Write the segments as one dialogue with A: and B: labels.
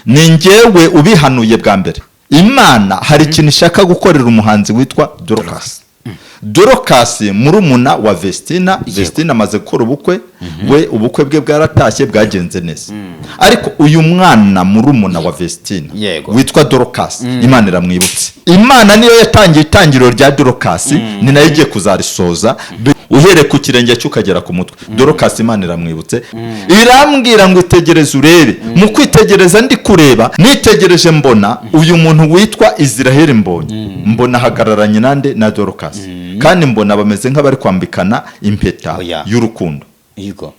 A: Ni njyewe ubihanuye bwa mbere. Imana hari ikintu ishaka gukorera umuhanzi witwa Dorcas. Dorcas murumuna wa Vestina. Vestina amaze gukora ubukwe, we ubukwe bwe bwaratashye, bwagenze neza, ariko uyu mwana murumuna wa Vestina witwa Dorcas, Imana iramwibutse. Imana niyo yatangiye itangiriro rya Dorcas, ni nayo igiye kuzarisoza. Uhereye ku kirenge cye ukagera ku mutwe, Dorcas Imana iramwibutse. Irambwira ngo itegereze urebe. Mu kwitegereza, ndi kureba, nitegereje mbona uyu muntu witwa Israel Mbonye, mbona ahagararanye nande? Na Dorcas. Kandi mbona bameze nk'abari kwambikana impeta
B: Oya.
A: y'urukundo,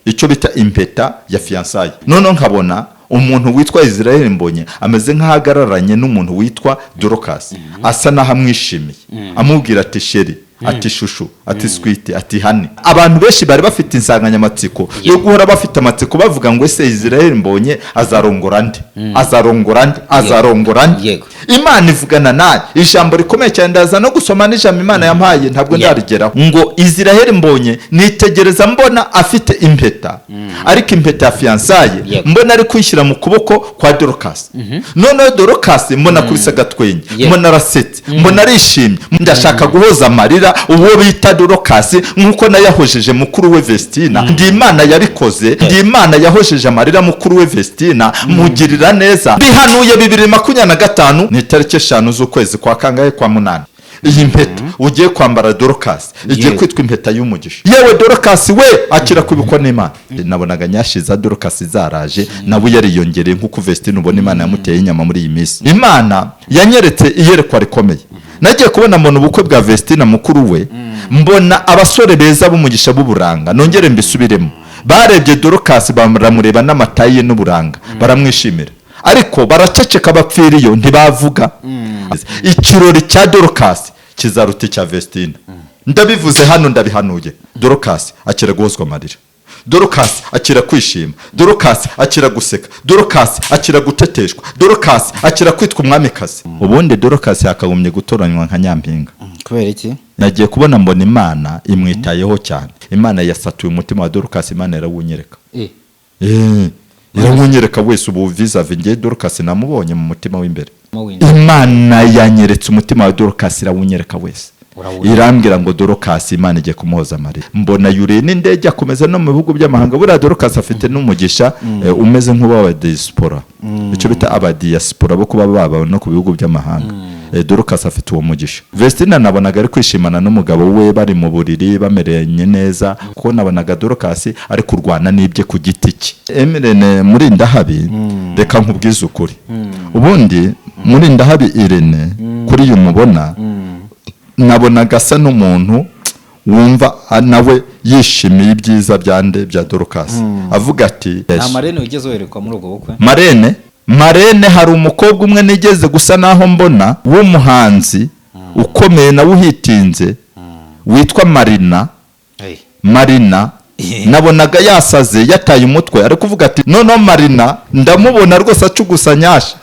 A: icyo bita impeta ya fiançailles. Noneho nkabona umuntu witwa Israel Mbonye ameze nk'ahagararanye n'umuntu witwa Dorcas, asa n'aho amwishimiye, amubwira ati "Chérie", ati "Chouchou", ati "Sweet", ati "Honey". Abantu benshi bari bafite insanganyamatsiko yo guhora bafite amatsiko, bavuga ngo: "Ese Israel Mbonye azarongora nde? Azarongora nde? Azarongora nde?" Imana ivugana nawe ijambo rikomeye cyane. Ndaza no gusoma n'ijambo Imana yampaye, ntabwo ndarigeraho. Ngo Israel Mbonye, nitegereza mbona afite impeta, ariko impeta ya fiançailles, mbona ari kwishyira mu kuboko kwa Dorcas. Noneho Dorcas mbona kubise agatwenge, mbona arasetse, mbona arishimye. Ndashaka guhoza amarira uwo bita Dorcas nk'uko nayahojeje mukuru we Vestina. Ndi Imana yabikoze, ndi Imana yahojeje amarira mukuru we Vestina, mugirira neza. Bihanuye 2025, ni itariki 5 z'ukwezi kwa kangahe? Kwa munani. Iyi mpeta ugiye kwambara, Dorcas, igiye kwitwa impeta y'umugisha. Yewe Dorcas we, akira kubikwa n'Imana. Nabonaga nyashiza Dorcas zaraje, nawe yariyongereye nk'uko Vestine ubona Imana yamuteye inyama muri iyi minsi. Imana yanyeretse iyerekwa rikomeye. Nagiye kubona mbona ubukwe bwa Vestina mukuru we, mbona abasore beza b'umugisha b'uburanga, nongere mbisubiremo, barebye Dorcas, baramureba n'amatayi ye n'uburanga, baramwishimira, ariko baraceceka, bapfira iyo, ntibavuga. Ikirori cya Dorcas kizaruta icya Vestina. Ndabivuze hano, ndabihanuye. Dorcas akira guhozwa amarira, Dorcas akira kwishima, Dorcas akira guseka, Dorcas akira guteteshwa, Dorcas akira kwitwa umwamikazi. Ubundi Dorcas yakagombye gutoranywa nka nyampinga.
B: Kubera iki?
A: Nagiye kubona mbona Imana imwitayeho cyane. Imana yasatuye umutima wa Dorcas, Imana irawunyereka. Irawunyereka wese. Ubu vis-à-vis ngewe Dorcas namubonye mu mutima w'imbere.
B: Mo winjira.
A: Imana yanyeretse umutima wa Dorcas, irawunyereka wese.
B: Urawureba.
A: Irambwira ngo Dorcas Imana igiye kumuhoza amarira. Mbona yuriye n'indege, akomeza no mu bihugu by'amahanga. Buriya Dorcas afite n'umugisha umeze nk'uw'aba diaspora, icyo bita aba diaspora bo kuba baba no ku bihugu by'amahanga. Dorcas afite uwo mugisha. Vestina nabonaga ari kwishimana n'umugabo we, bari mu buriri, bameranye neza, kuko nabonaga Dorcas ari kurwana n'ibye ku giti cye. Emirene Murindahabi, reka nkubwize ukuri. Ubundi Murindahabi Irene, kuri uyu mubona, nabonaga asa n'umuntu wumva nawe yishimiye ibyiza bya nde? Bya Dorcas. Avuga ati
B: Nta marraine wigeze werekwa muri ubwo bukwe?
A: Marraine, marraine, hari umukobwa umwe nigeze gusa naho mbona w'umuhanzi ukomeye nawe uhitinze witwa Marina. Marina nabonaga yasaze, yataye umutwe, ari kuvuga ati noneho Marina ndamubona rwose acugusa nyashi.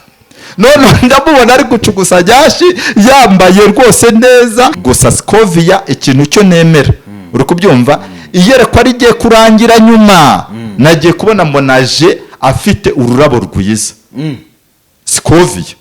A: Noneho ndamubona ari gucugusa nyashi, yambaye rwose neza. Gusa Scovia, ikintu cyo nemera, uri kubyumva, iyerekwa rigiye kurangira, nyuma nagiye kubona mbona aje afite ururabo rwiza. Scovia,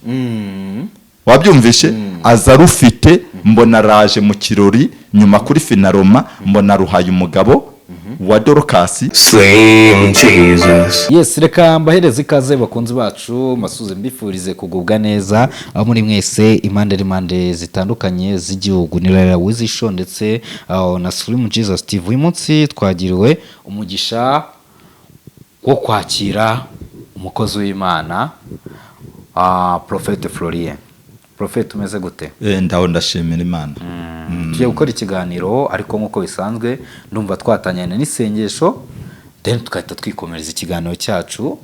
A: wabyumvishe? Aza rufite, mbona araje mu kirori nyuma kuri finalement, mbona ruhaye umugabo wa Dorcas.
C: Slim Jesus.
B: Yes, reka mbahereze ikaze bakunzi bacu, masuze, mbifurize kugubwa neza aho muri mwese, impande n'impande zitandukanye z'igihugu. Ni Raila Wizisho ndetse na Slim Jesus TV. Uyu munsi twagiriwe umugisha wo kwakira umukozi w'Imana, Prophète Florien. Prophète, umeze gute?
A: Ndaho, ndashimira Imana.
B: Tugiye gukora ikiganiro, ariko nk'uko bisanzwe ndumva twatangirana n'isengesho, then tugahita twikomereza ikiganiro cyacu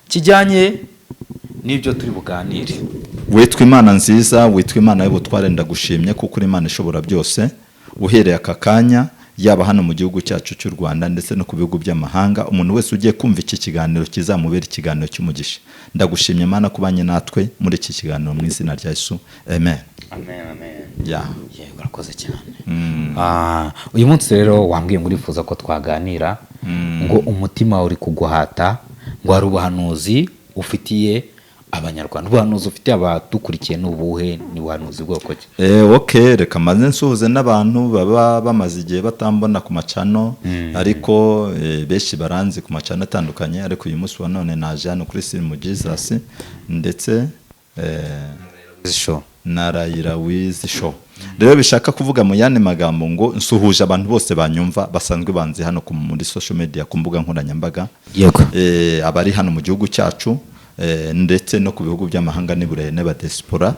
B: kijyanye n'ibyo turi buganire.
A: Witwa Imana nziza, witwa Imana y'ubutware, ndagushimye kuko uri Imana ishobora byose. Uhereye aka kanya, yaba hano mu gihugu cyacu cy'u Rwanda ndetse no ku bihugu by'amahanga, umuntu wese ugiye kumva iki kiganiro kizamubera ikiganiro cy'umugisha. Ndagushimye Imana kubanye natwe muri iki kiganiro, mu izina rya Yesu, amen.
B: Amen, amen.
A: Ya.
B: Yego, urakoze cyane. Uyu munsi rero wambwiye ngo urifuza ko twaganira, ngo umutima uri kuguhata, ngo hari ubuhanuzi ufitiye Abanyarwanda, ubuhanuzi ufitiye abadukurikiye ni ubuhe? Ni ubuhanuzi bwoko ki?
A: Ok, reka maze nsuhuze n'abantu baba bamaze igihe batambona ku macano, ariko benshi baranzi ku macano atandukanye. Ariko uyu munsi wa none naje hano kuri Sirimu Jesus ndetse
B: Show.
A: Na Rayira Wizi Show. Rero bishaka kuvuga mu yandi magambo ngo nsuhuje abantu bose banyumva, basanzwe banzi hano muri social media, ku mbuga nkoranyambaga, abari hano mu gihugu cyacu, ndetse no ku bihugu by'amahanga n'i Burayi n'abadiaspora.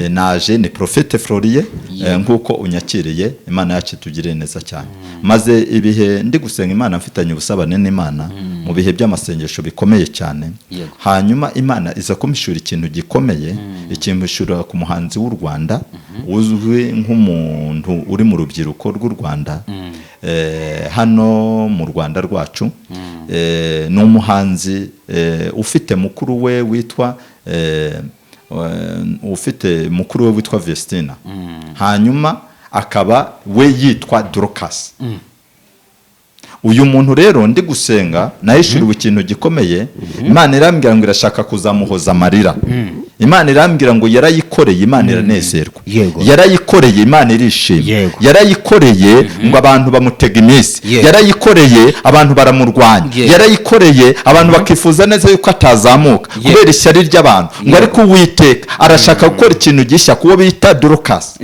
A: Naje ni Prophète Florie, nk'uko unyakiriye. Imana yacu itugirire neza cyane. Maze ibihe ndi gusenga Imana, mfitanye ubusabane n'Imana mu bihe by'amasengesho bikomeye cyane. Hanyuma Imana iza kumpishura ikintu gikomeye, ikimpishura ku muhanzi w'u Rwanda uzwi nk'umuntu uri mu rubyiruko rw'u Rwanda, hano mu Rwanda rwacu. Ni umuhanzi ufite mukuru we witwa Vestina, hanyuma akaba we yitwa Dorcas. Uyu muntu rero, ndi gusenga nahishuriwe ikintu gikomeye. Imana irambwira ngo irashaka kuzamuhoza amarira. Imana irambwira ngo yarayikoreye, Imana iranezerwa. Yarayikoreye, Imana irishima. Yarayikoreye ngo abantu bamutega iminsi. Yarayikoreye, abantu baramurwanya. Yarayikoreye, abantu bakifuza neza yuko atazamuka kubera ishyari ry'abantu ngo ariko Uwiteka arashaka gukora ikintu gishya kuwo bita Dorcas.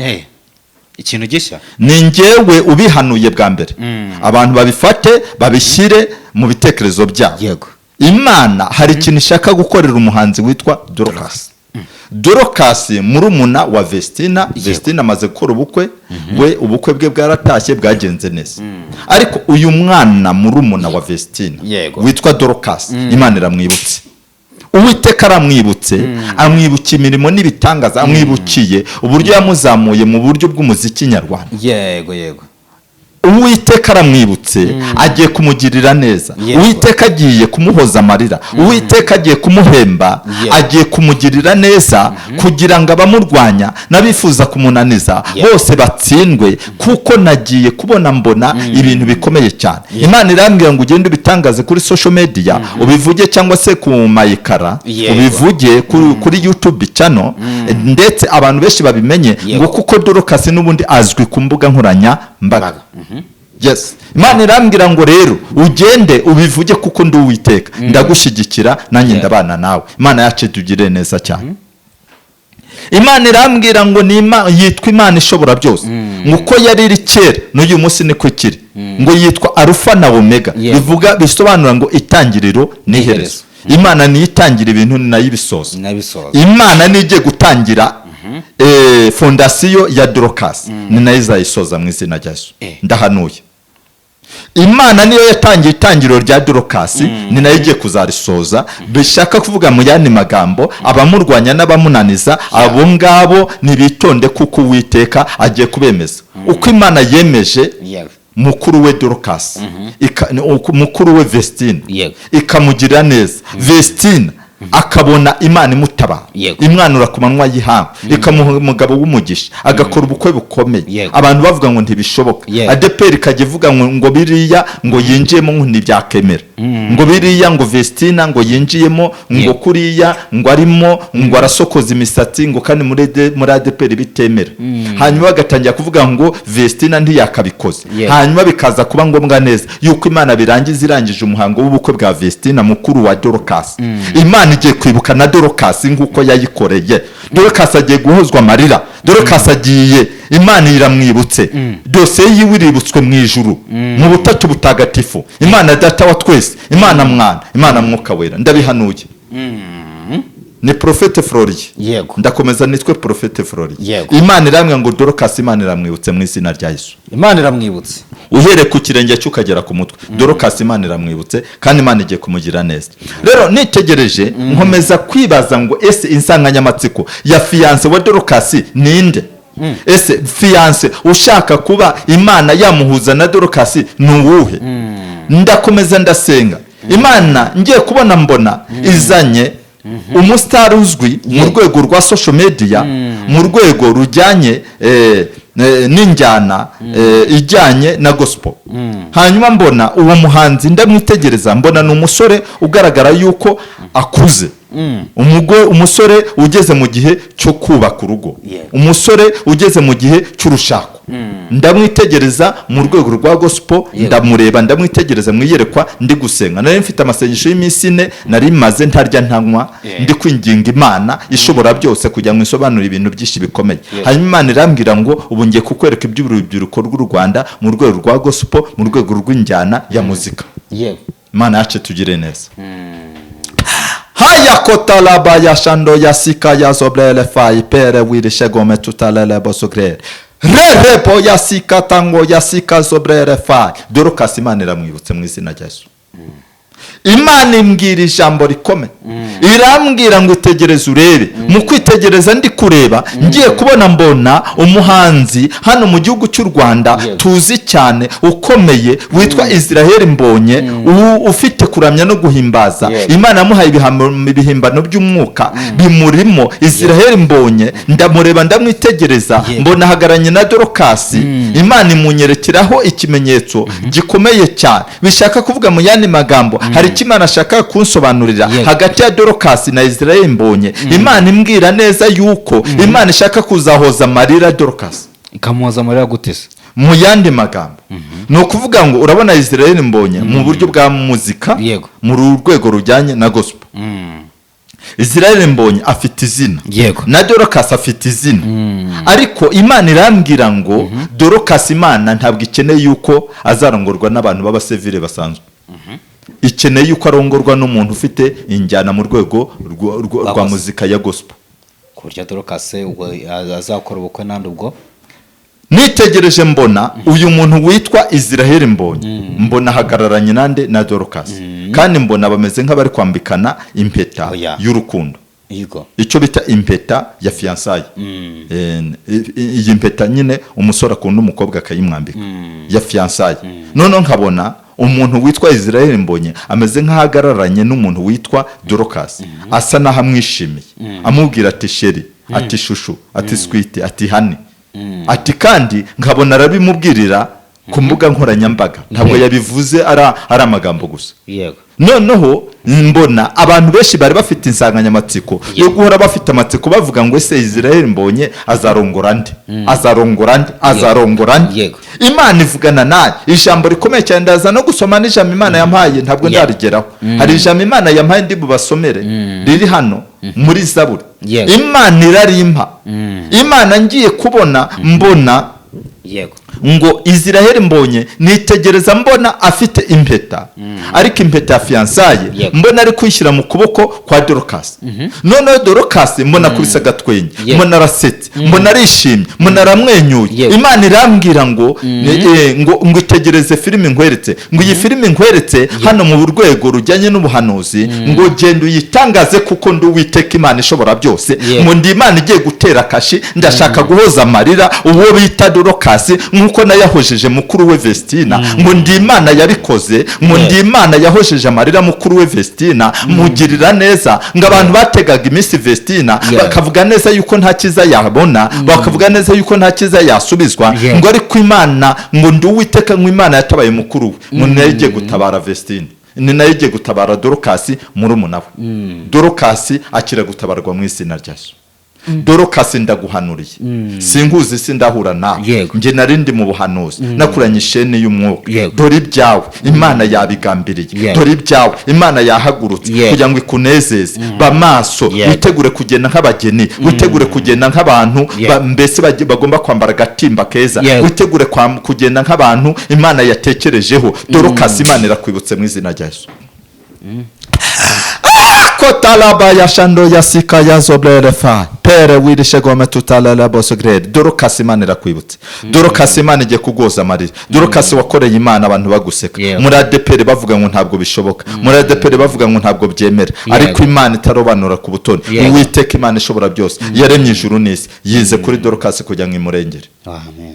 B: Ikintu gishya.
A: Ni njyewe ubihanuye bwa mbere, abantu babifate babishyire mu bitekerezo byabo. Imana hari ikintu ishaka gukorera umuhanzi witwa Dorcas. Dorcas murumuna wa Vestina. Vestina amaze gukora ubukwe, we ubukwe bwe bwaratashye, bwagenze neza, ariko uyu mwana murumuna wa Vestina witwa Dorcas, Imana iramwibutse. Uwiteka aramwibutse, amwibukiye imirimo n'ibitangaza, amwibukiye uburyo yamuzamuye mu buryo bw'umuziki nyarwanda.
B: yego yego
A: Uwiteka aramwibutse, agiye kumugirira neza. Uwiteka agiye kumuhoza amarira, Uwiteka agiye kumuhemba, agiye kumugirira neza kugira ngo abamurwanya n'abifuza kumunaniza bose batsindwe, kuko nagiye kubona mbona ibintu bikomeye cyane. Imana irambwira ngo ugende ubitangaze kuri social media, ubivuge cyangwa se ku mayikara, ubivuge kuri YouTube channel, ndetse abantu benshi babimenye, ngo kuko Dorcas n'ubundi azwi ku mbuga nkoranyambaga. Yes, Imana irambwira ngo rero ugende ubivuge kuko ndi Uwiteka, ndagushyigikira nanjye, ndabana nawe. Imana yacu tugire neza cyane. Imana irambwira ngo ni yitwa Imana ishobora byose, ngo uko yari iri kera n'uyu munsi niko ikiri, ngo yitwa Arufa na Omega. Bivuga, bisobanura ngo itangiriro n'iherezo. Imana niyo itangira ibintu, ni nayo ibisoza.
B: Nabisoza.
A: Imana niyo igiye gutangira fondasiyo ya Dorcas, ni nayo izayisoza mu izina rya Yesu. Ndahanuye, Imana niyo yatangiye itangiriro rya Dorcas, ni nayo igiye kuzarisoza. Bishaka kuvuga mu yandi magambo, abamurwanya n'abamunaniza abo ngabo nibitonde, kuko Uwiteka agiye kubemeza uko Imana yemeje mukuru we Dorcas, mukuru we Vestine, ikamugirira neza, Vestine akabona Imana imutabara, imwanura ku manywa y'ihangu, ikamuha umugabo w'umugisha, agakora ubukwe bukomeye, abantu bavuga ngo ntibishoboka. ADEPR ikajya ivuga ngo biriya ngo yinjiyemo ngo ntibyakemera, ngo biriya ngo Vestina ngo yinjiyemo ngo kuriya ngo arimo ngo arasokoza imisatsi, ngo kandi muri ADEPR bitemera. Hanyuma bagatangira kuvuga ngo Vestina ntiyakabikoze. Hanyuma bikaza kuba ngombwa neza yuko Imana birangiza irangije umuhango w'ubukwe bwa Vestina mukuru wa Dorcas. Imana igiye kwibuka na Dorcas nk'uko yayikoreye. Dorcas agiye guhozwa amarira. Dorcas agiye, Imana iramwibutse, dosiye yiwe iributswe mu ijuru mu butatu butagatifu, Imana Data wa twese, Imana Mwana, Imana Mwuka Wera. Ndabihanuye, ni Prophète Florie. Ndakomeza nitwe Prophète Florie. Imana iramwe ngo Dorcas, Imana iramwibutse mu izina rya Yesu.
B: Imana iramwibutse.
A: Uhereye ku kirenge cye ukagera ku mutwe, Dorcas Imana iramwibutse kandi Imana igiye kumugira neza. Rero nitegereje, nkomeza kwibaza ngo ese insanganyamatsiko ya fiancé wa Dorcas ninde? Ese fiancé ushaka kuba Imana yamuhuza na Dorcas ni uwuhe? Ndakomeza ndasenga Imana, ngiye kubona mbona izanye umusitari uzwi mu rwego rwa social media, mu rwego rujyanye n'injyana ijyanye na gospel. Hanyuma mbona uwo muhanzi, ndamwitegereza, mbona ni umusore ugaragara yuko akuze. Umusore ugeze mu gihe cyo kubaka urugo, umusore ugeze mu gihe cy'urushako, ndamwitegereza mu rwego rwa gospel. Ndamureba, ndamwitegereza mu iyerekwa ndi gusenga. Nari mfite amasengesho y'iminsi 4 nari maze ntarya ntanywa, ndi kwinginga Imana ishobora byose kugira ngo isobanure ibintu byinshi bikomeye. Hanyuma Imana irambwira ngo ubu ngiye kukwereka iby'urubyiruko rw'u Rwanda mu rwego rwa gospel, mu rwego rw'injyana ya muzika. Imana yacu tugire neza. Haya kotalaba ya shando ya sika ya zoblele fai pere wirishe gome tutalele bosogrere rerebo ya sika tango ya sika zobrere fai. Dorokasi Imana iramwibutse mu izina rya Yesu. Imana imbwira ijambo rikomeye, irambwira ngo itegereze urebe. Mu kwitegereza ndi kureba, ngiye kubona mbona umuhanzi hano mu gihugu cy'u Rwanda tuzi cyane ukomeye witwa Israel Mbonye, ufite kuramya no guhimbaza. Imana yamuhaye ibihimbano by'umwuka bimurimo. Israel Mbonye ndamureba, ndamwitegereza, mbona ahagararanye na Dorokasi. Imana imunyerekeraho ikimenyetso gikomeye cyane. Bishaka kuvuga mu yandi magambo, hari icyo Imana ashaka kunsobanurira hagati ya Dorokasi na Israel Mbonye. Imana imbwira neza yuko Imana ishaka kuzahoza amarira Dorokasi.
B: Ikamuhoza amarira gute se?
A: Mu yandi magambo, ni ukuvuga ngo urabona Israel Mbonye mu buryo bwa muzika, mu rwego rujyanye na gospel, Israel Mbonye afite izina, na Dorokasi afite izina. Ariko Imana irambwira ngo Dorokasi Imana ntabwo ikeneye yuko azarongorwa n'abantu b'abasivile basanzwe, ikeneye yuko arongorwa n'umuntu ufite injyana mu rwego rwa
B: Gospel.
A: muzika ya gospel.
B: Ku buryo Dorokasi ubwo azakora ubukwe nandi ubwo.
A: Nitegereje mbona uyu muntu witwa Israel Mbonye, mbona ahagararanye nande? Na Dorokasi. Kandi mbona bameze nk'abari kwambikana impeta
B: Oya.
A: y'urukundo, icyo bita impeta ya fiançailles. Iyi mpeta nyine umusore akunda umukobwa akayimwambika ya fiançailles. Noneho nkabona umuntu witwa Israel Mbonye ameze nk'ahagararanye n'umuntu witwa Dorokasi, asa n'aho amwishimiye, amubwira ati chérie, ati chouchou, ati sweetie, ati honey, ati. Kandi nkabona arabimubwirira ku mbuga nkoranyambaga, ntabwo yabivuze ari amagambo gusa. Noneho mbona abantu benshi bari bafite insanganyamatsiko yo guhora bafite amatsiko, bavuga ngo ese Israel Mbonye azarongora nde, azarongora nde, azarongora nde? Imana ivugana nawe ijambo rikomeye cyane. Ndaza no gusoma n'ijambo Imana yampaye, ntabwo ndarigeraho. Hari ijambo Imana yampaye ndi bubasomere riri hano muri Zaburi. Imana irarimpa. Imana ngiye kubona mbona ngo Israel Mbonye, nitegereza mbona afite impeta, ariko impeta ya fiançailles, mbona ari kwishyira mu kuboko kwa Dorokasi. Noneho Dorokasi mbona akubise agatwenge, mbona arasetse, mbona arishimye, mbona aramwenyuye. Imana irambwira ngo ngo itegereze filime nkweretse, ngo iyi filime nkweretse hano mu rwego rujyanye n'ubuhanuzi, ngo genda uyitangaze kuko ndi Uwiteka Imana ishobora byose. Ngo ndi Imana igiye gutera akashi, ndashaka guhoza amarira uwo bita Dorokasi nk'uko nayahojeje mukuru we Vestina. Ngo ndi Imana yabikoze, ngo ndi Imana yahojeje amarira mukuru we Vestina, mugirira neza. Ngo abantu bategaga iminsi Vestina, bakavuga neza yuko nta cyiza yabona, bakavuga neza yuko nta cyiza yasubizwa, ngo ariko Imana, ngo ndi Uwiteka, ngo Imana yatabaye mukuru we, ngo nayo igiye gutabara Vestine, ni nayo igiye gutabara Dorokasi murumuna we. Dorokasi akira gutabarwa mu izina rya Yesu. Dorokasi, ndaguhanuriye, sinkuzi, sindahura nawe. Njye nari ndi mu buhanuzi, nakuranye isheni y'umwuka. Dore ibyawe Imana yabigambiriye. Dore ibyawe Imana yahagurutse kugira ngo ikunezeze. Ba maso, witegure kugenda nk'abageni, witegure kugenda nk'abantu mbese bagomba kwambara agatimba keza. Witegure kugenda nk'abantu Imana yatekerejeho. Dorokasi, Imana irakwibutse mu izina rya Yesu. Kotalaba ya shando ya sika ya zoblere fa pere wirishe gome tutalala bosogrere. Dorokasi, Imana irakwibutse. Dorokasi, Imana igiye kugoza amarira. Dorokasi wakoreye Imana abantu baguseka, muri ADEPR bavuga ngo ntabwo bishoboka, muri ADEPR bavuga ngo ntabwo byemera, ariko Imana itarobanura ku butoni, Uwiteka Imana ishobora byose yaremye ijuru n'isi, yize kuri Dorokasi kugira ngo imurengere.
B: Amen.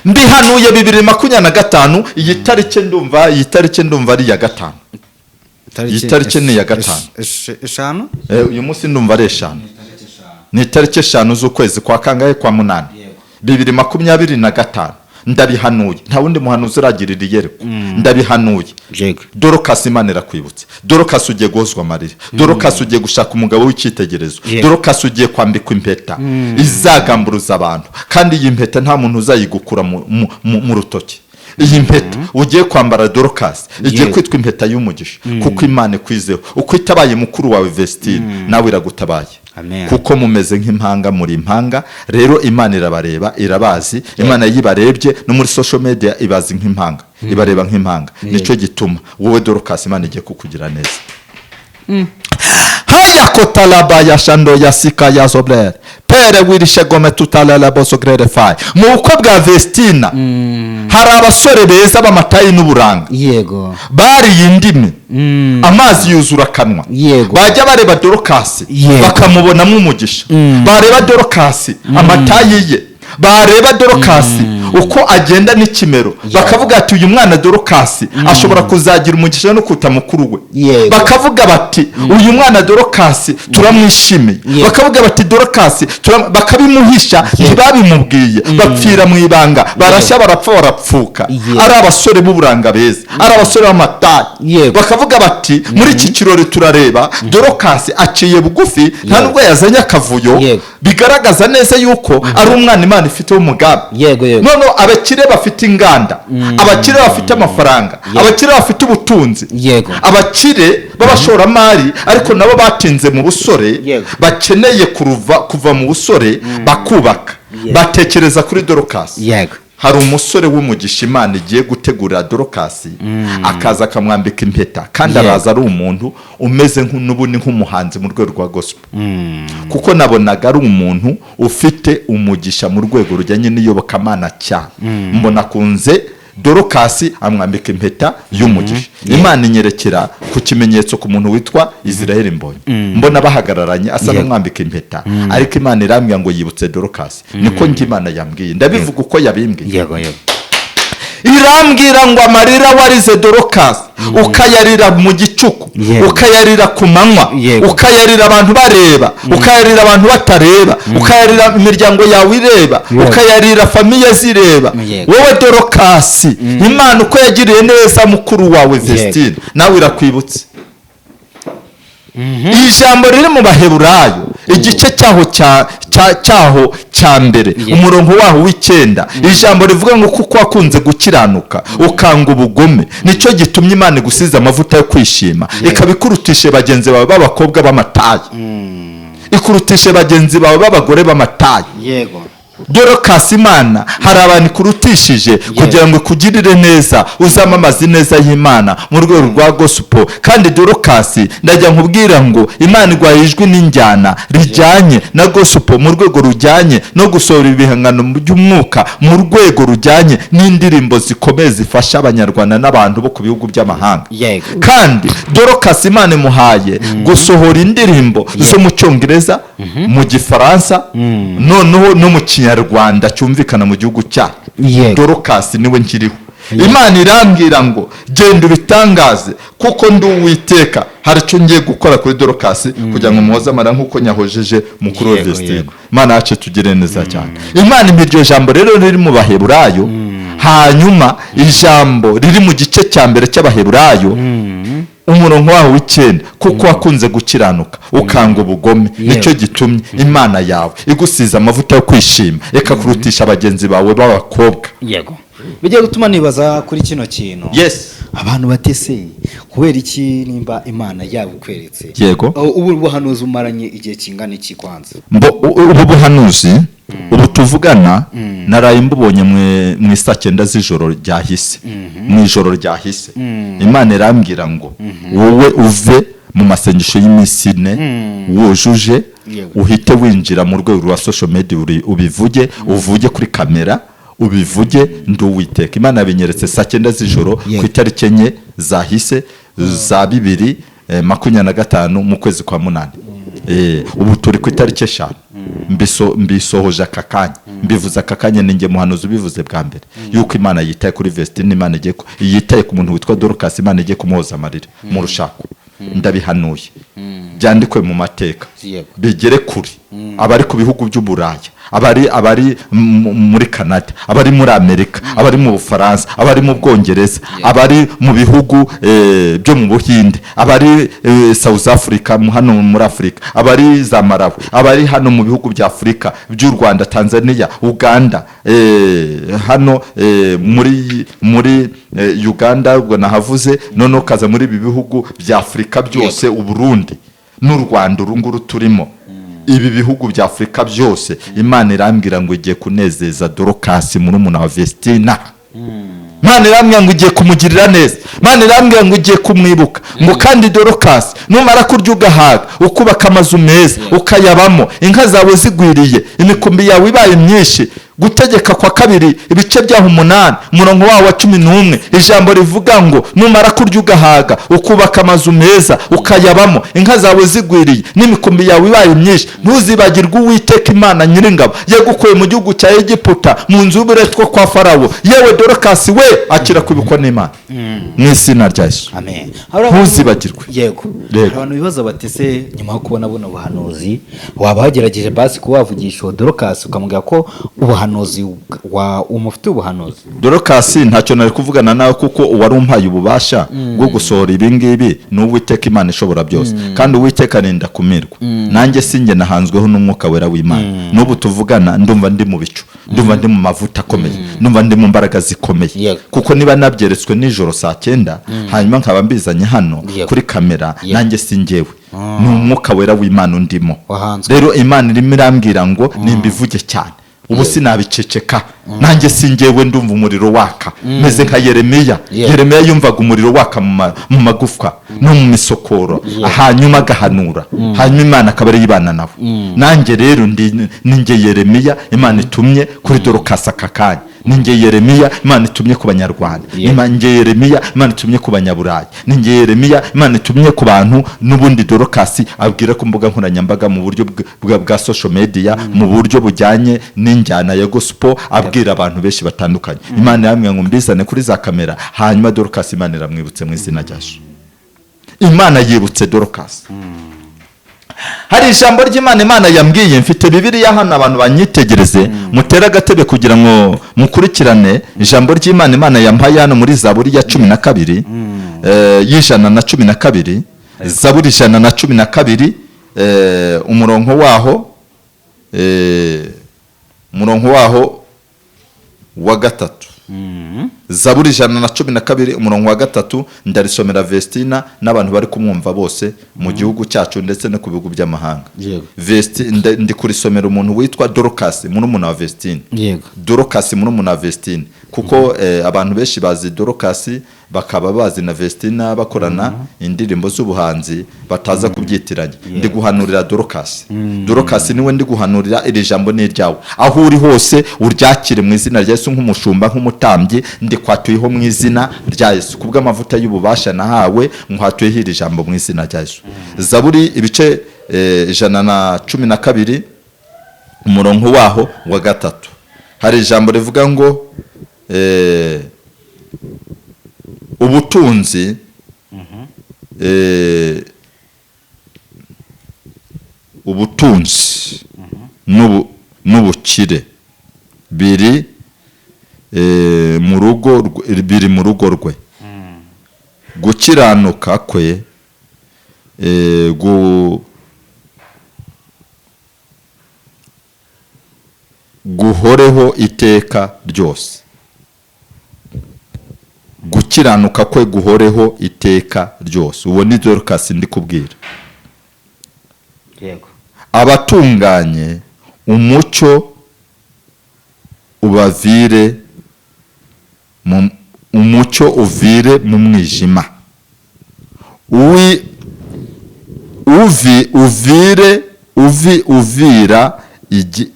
A: Mbihanuye 2025, iyi tariki ndumva, iyi tariki ndumva ari iya 5. Iyi tariki ni iya 5.
B: 5?
A: Uyu munsi ndumva ari 5, ni itariki 5 z'ukwezi kwa kangahe? Kwa 8, 2025. Ndabihanuye, nta wundi muhanuzi uragirira iyerekwa. Ndabihanuye. Dorokasi, Imana irakwibutse. Dorokasi, ugiye guhozwa amarira. Dorokasi, ugiye gushaka umugabo w'icyitegererezo. Dorokasi, ugiye kwambikwa impeta izagamburuza abantu, kandi iyi mpeta nta muntu uzayigukura mu rutoki. Iyi mpeta ugiye kwambara, Dorokasi, igiye kwitwa impeta y'umugisha, kuko Imana ikwizeho. Uko itabaye mukuru wawe Vestine, nawe iragutabaye.
B: Amen.
A: Kuko mumeze nk'impanga, muri impanga. Rero Imana irabareba, irabazi. Imana iyo ibarebye no muri social media ibazi nk'impanga, ibareba nk'impanga. Nicyo gituma wowe Dorokasi Imana igiye kukugira neza. Haya kotalaba ya shando ya sika ya zoblere pere wirishe gome tutalala bosogrere fai. Mu bukwe bwa Vestina hari abasore beza b'amatayi n'uburanga bariye indimi, amazi yuzura akanwa. Bajya bareba Dorokasi bakamubonamo umugisha. Bareba Dorokasi amatayi ye, bareba Dorokasi uko agenda n'ikimero, bakavuga ati: "Uyu mwana Dorokasi ashobora kuzagira umugisha no kuta mukuru we." Bakavuga bati: "Uyu mwana Dorokasi turamwishimiye." Bakavuga bati: "Dorokasi bakabimuhisha, ntibabimubwiye, bapfira mu ibanga, barashya, barapfa, barapfuka. Ari abasore b'uburanga beza, ari abasore b'amatayi. Bakavuga bati: "Muri iki kirori turareba Dorokasi aciye bugufi, nta nubwo yazanye akavuyo." Bigaragaza neza yuko ari umwana Imana ifiteho umugambi.
B: Yego yego
A: Noneho abakire bafite inganda, abakire bafite amafaranga, abakire bafite ubutunzi, abakire b'abashoramari, ariko nabo batinze mu busore, bakeneye kuva mu busore bakubaka, batekereza kuri Dorokasi. Hari umusore w'umugisha Imana igiye gutegurira Dorokasi, akaza akamwambika impeta, kandi araza ari umuntu umeze n'ubundi nk'umuhanzi mu rwego rwa gospel, kuko nabonaga ari umuntu ufite umugisha mu rwego rujyanye n'iyobokamana cyane. Mbona akunze Dorokasi, amwambika impeta y'umugisha. Imana inyerekera ku kimenyetso ku muntu witwa Israel Mbonyi, mbona bahagararanye, asa n'umwambika impeta, ariko Imana irambwira ngo yibutse Dorokasi. Niko njye Imana yambwiye, ndabivuga uko yabimbwiye.
B: yego yego
A: Irambwira ngo amarira warize, Dorokasi, ukayarira mu gicuku, ukayarira ku manywa, ukayarira abantu bareba, ukayarira abantu batareba, ukayarira imiryango yawe ireba, ukayarira famille zireba, wowe Dorokasi, Imana uko yagiriye neza mukuru wawe Vestine, nawe irakwibutse. Ijambo riri mu Baheburayo, igice cyaho cyaho cya mbere, umurongo waho w'icyenda, ijambo rivuga ngo: "Kuko wakunze gukiranuka, ukanga ubugome, nicyo gitumye Imana igusize amavuta yo kwishima, ikaba ikurutishe bagenzi bawe b'abakobwa b'amatayi, ikurutishe bagenzi bawe b'abagore b'amatayi." Dorokasi, Imana hari abantu ikurutishije kugira ngo ikugirire neza, uzamamaze ineza y'Imana mu rwego rwa gospel. Kandi Dorokasi, ndajya nkubwira ngo Imana iguhaye ijwi n'injyana rijyanye na gospel, mu rwego rujyanye no gusohora ibihangano by'umwuka, mu rwego rujyanye n'indirimbo zikomeye zifasha Abanyarwanda n'abantu bo ku bihugu by'amahanga. Kandi Dorokasi, Imana imuhaye gusohora indirimbo zo mu Cyongereza, mu Gifaransa, noneho no mu Kinyarwanda cyumvikana mu gihugu cyacu. Dorokasi niwe nkiriho. Imana irambwira ngo: "Genda ubitangaze, kuko ndi Uwiteka, hari icyo ngiye gukora kuri Dorokasi kugira ngo muhoze amara nk'uko nyahojeje mukuru we Vestine." Imana yacu tugire neza cyane. Imana impa iryo jambo rero riri mu Baheburayo. Hanyuma ijambo riri mu gice cya mbere cy'Abaheburayo, umurongo waho w'icyenda: "Kuko wakunze gukiranuka, ukanga ubugome, nicyo gitumye Imana yawe igusiza amavuta yo kwishima, ikakurutisha bagenzi bawe b'abakobwa."
B: Yego, bigiye gutuma nibaza kuri kino kintu. Abantu batese kubera iki nimba Imana yabikweretse? Ubu buhanuzi umaranye igihe kingana iki kwanza?
A: Ubu buhanuzi ubu tuvugana naraye mbubonye mu isaa 9 z'ijoro ryahise. Mu ijoro ryahise Imana irambwira ngo: "Wowe uve mu masengesho y'iminsi 4 wujuje, uhite winjira mu rwego rwa social media, ubivuge, uvuge kuri kamera, ubivuge, ndi Uwiteka." Imana yabinyeretse saa 9 z'ijoro ku itariki 4 zahise za 2025, mu kwezi kwa munani. Ubu turi ku itariki 5. Mbisohoje aka kanya, mbivuze aka kanya. Ni njye muhanuzi ubivuze bwa mbere yuko Imana yitaye kuri Vestine, Imana igiye yitaye ku muntu witwa Dorcas, Imana igiye kumuhoza amarira mu rushako. Ndabihanuye. Byandikwe mu mateka, bigere kure. Abari ku bihugu by'Uburaya, abari muri Canada, abari muri Amerika, abari mu Bufaransa, abari mu Bwongereza, abari mu bihugu byo mu Buhinde, abari South Africa, hano muri Afurika, abari za Malawi, abari hano mu bihugu bya Afurika by'u Rwanda, Tanzania, Uganda, hano muri Uganda ubwo nahavuze, noneho ukaza muri ibi bihugu bya Afurika byose, Uburundi n'u Rwanda uru nguru turimo, ibi bihugu bya Afurika byose, Imana irambwira ngo igiye kunezeza Dorokasi murumuna wa Vestina. Imana irambwira ngo igiye kumugirira neza. Imana irambwira ngo igiye kumwibuka, ngo kandi Dorokasi, numara kurya ugahaga, ukubaka amazu meza ukayabamo, inka zawe zigwiriye, imikumbi yawe ibaye myinshi. Gutegeka kwa Kabiri, ibice byaho 8, umurongo wawo wa 11, ijambo rivuga ngo numara kurya ugahaga, ukubaka amazu meza ukayabamo, inka zawe zigwiriye n'imikumbi yawe ibaye myinshi, ntuzibagirwe Uwiteka Imana Nyiringabo yagukuye mu gihugu cya Egiputa, mu nzu y'uburetwa kwa Farawo. Yewe Dorokasi we, akira kwibukwa n'Imana mu izina rya Yesu.
B: Amen.
A: Ntuzibagirwe.
B: Yego.
A: Yego.
B: Hari abantu bibaza bati: "Se nyuma yo kubona buno buhanuzi, waba wagerageje basi kuba wavugisha uwo Dorokasi, ukamubwira ko ubuhanuzi wa umufitiye ubuhanuzi?"
A: Dorokasi ntacyo nari kuvugana nawe, kuko uwari umpaye ububasha bwo gusohora ibi ngibi ni Uwiteka Imana ishobora byose, kandi Uwiteka arinda kumirwa. Nanjye sinjye, nahanzweho n'Umwuka Wera w'Imana. N'ubu tuvugana ndumva ndi mu bicu, ndumva ndi mu mavuta akomeye, ndumva ndi mu mbaraga zikomeye, kuko niba nabyeretswe nijoro saa 9, hanyuma nkaba mbizanye hano kuri kamera, nanjye si njyewe, ni Umwuka Wera w'Imana undimo.
B: Wahanzwe.
A: Rero Imana irimo irambwira ngo nimbivuge cyane, ubu sinabiceceka. Nanjye si njyewe, ndumva umuriro waka, meze nka Yeremiya. Yeremiya yumvaga umuriro waka mu magufwa no mu misokoro, hanyuma agahanura, hanyuma Imana akaba ariyo ibana nawe. Nanjye rero ni njye Yeremiya Imana itumye kuri Dorokasi aka kanya, ni njye Yeremiya Imana itumye ku Banyarwanda, ni njye Yeremiya Imana itumye ku Banyaburayi, ni njye Yeremiya Imana itumye ku bantu n'ubundi Dorokasi abwira ku mbuga nkoranyambaga mu buryo bwa social media, mu buryo bujyanye n'injyana ya gospel, abwira abantu benshi batandukanye. Imana yambwiye ngo mbizane kuri za kamera, hanyuma Dorokasi Imana iramwibutse mu izina rya Yesu. Imana yibutse Dorokasi. Hari ijambo ry'Imana Imana yambwiye. Mfite Bibiliya hano, abantu banyitegereze, mutere agatebe kugira ngo mukurikirane ijambo ry'Imana Imana yampaye hano muri Zaburi ya 12, y'112, Zaburi 112, umurongo waho wa 3. Zaburi 112, umurongo wa 3, ndarisomera Vestina n'abantu bari kumwumva bose mu gihugu cyacu ndetse no ku bihugu by'amahanga. Vesti, ndi kurisomera umuntu witwa Dorokasi murumuna wa Vestine. Dorokasi murumuna wa Vestine, kuko abantu benshi bazi Dorokasi, bakaba bazi na Vestina bakorana indirimbo z'ubuhanzi, bataza kubyitiranya. Ndi guhanurira Dorokasi. Dorokasi niwe ndi guhanurira. Iri jambo ni iryawe, aho uri hose uryakire mu izina rya Yesu. Nk'umushumba, nk'umutambyi, ndi kwatuyeho mu izina rya Yesu kubw'amavuta y'ububasha nahawe, nkwatuyeho iri jambo mu izina rya Yesu. Zaburi ibice 112, umurongo waho wa 3, hari ijambo rivuga ngo ubutunzi ubutunzi n'ubukire biri biri mu rugo rwe, gukiranuka kwe guhoreho iteka ryose. Gukiranuka kwe guhoreho iteka ryose. Uwo ni Dorukasi ndi kubwira. Abatunganye umucyo ubavire mu umucyo uvire mu mwijima, uvi uvire uvi uvira igi,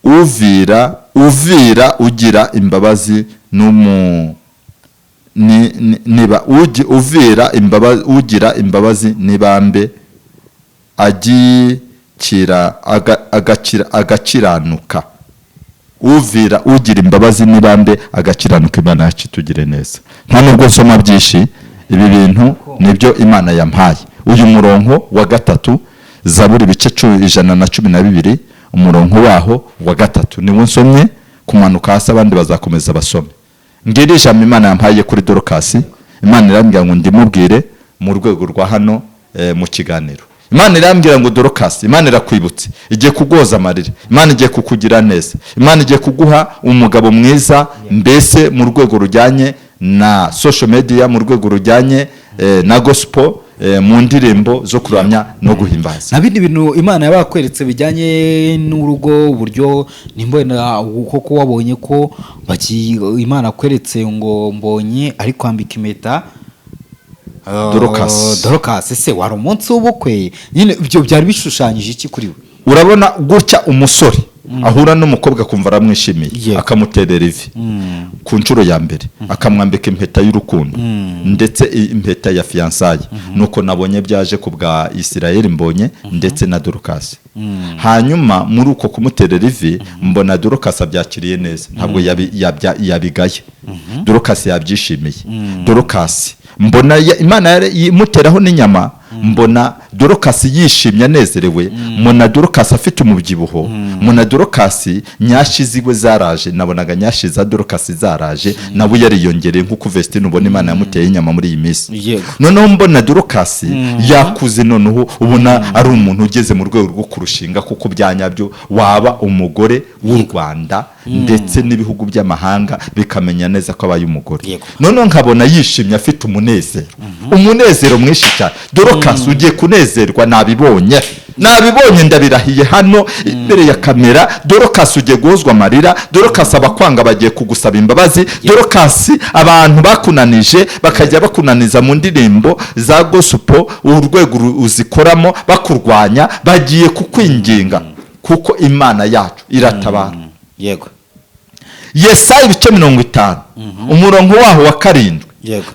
A: uvira ugira imbabazi n'umu ni, niba uvira imbabazi ugira imbabazi n'ibambe, agikira agakiranuka. Uvira ugira imbabazi n'ibambe agakiranuka. Imana yacu itugire neza. Nta nubwo nsoma byinshi, ibi bintu nibyo Imana yampaye. Uyu murongo wa 3, Zaburi ibice 112, umurongo waho wa 3 niwo nsomye kumanuka hasi, abandi bazakomeza basome. Ngiri ijambo Imana yampaye kuri Dorokasi. Imana irambwira ngo ndimubwire mu rwego rwa hano mu kiganiro. Imana irambwira ngo Dorokasi, Imana irakwibutse, igiye kugoza amarira, Imana igiye kukugira neza, Imana igiye kuguha umugabo mwiza, mbese mu rwego rujyanye na social media, mu rwego rujyanye na gospel, mu ndirimbo zo kuramya no guhimbaza.
B: Nta bindi bintu Imana yabakweretse bijyanye n'urugo, uburyo nimbona koko wabonye ko Imana akweretse ngo Mbonye ari kwambika impeta
A: Dorcas.
B: Dorcas, ese wari umunsi w'ubukwe nyine? Ibyo byari bishushanyije iki kuri we?
A: Urabona gutya umusore ahura n'umukobwa akumva aramwishimiye, akamuterera ivi ku nshuro ya mbere, akamwambika impeta y'urukundo ndetse impeta ya fiançailles, nuko nabonye byaje ku bwa Israel Mbonye ndetse na Dorcas. Hanyuma muri uko kumuterera ivi, mbona Dorcas abyakiriye neza, ntabwo yabigaye. Dorcas yabyishimiye. Dorcas mbona Imana imuteraho n'inyama, mbona Dorcas yishimye, anezerewe, mbona Dorcas afite umubyibuho, mbona Dorcas nyashi ziwe zaraje. Nabonaga nyashi za Dorcas zaraje, nawe yariyongereye nk'uko Vestine ubona Imana yamuteye inyama muri iyi minsi. Noneho mbona Dorcas yakuze, noneho ubona ari umuntu ugeze mu rwego rwo kurushinga, kuko bya nyabyo waba umugore w'u Rwanda ndetse n'ibihugu by'amahanga bikamenya neza ko abaye umugore. Noneho nkabona yishimye, afite umunezero, umunezero mwinshi cyane. Dorcas, ugiye kunezerwa, nabibonye, nabibonye, ndabirahiye hano imbere ya kamera. Dorcas, ugiye guhozwa amarira. Dorcas, abakwanga bagiye kugusaba imbabazi. Dorcas, abantu bakunanije, bakajya bakunaniza mu ndirimbo za gospel, urwego uzikoramo, bakurwanya, bagiye kukwinginga kuko Imana yacu iratabara. Yesaya ibice 50, umurongo waho wa 7,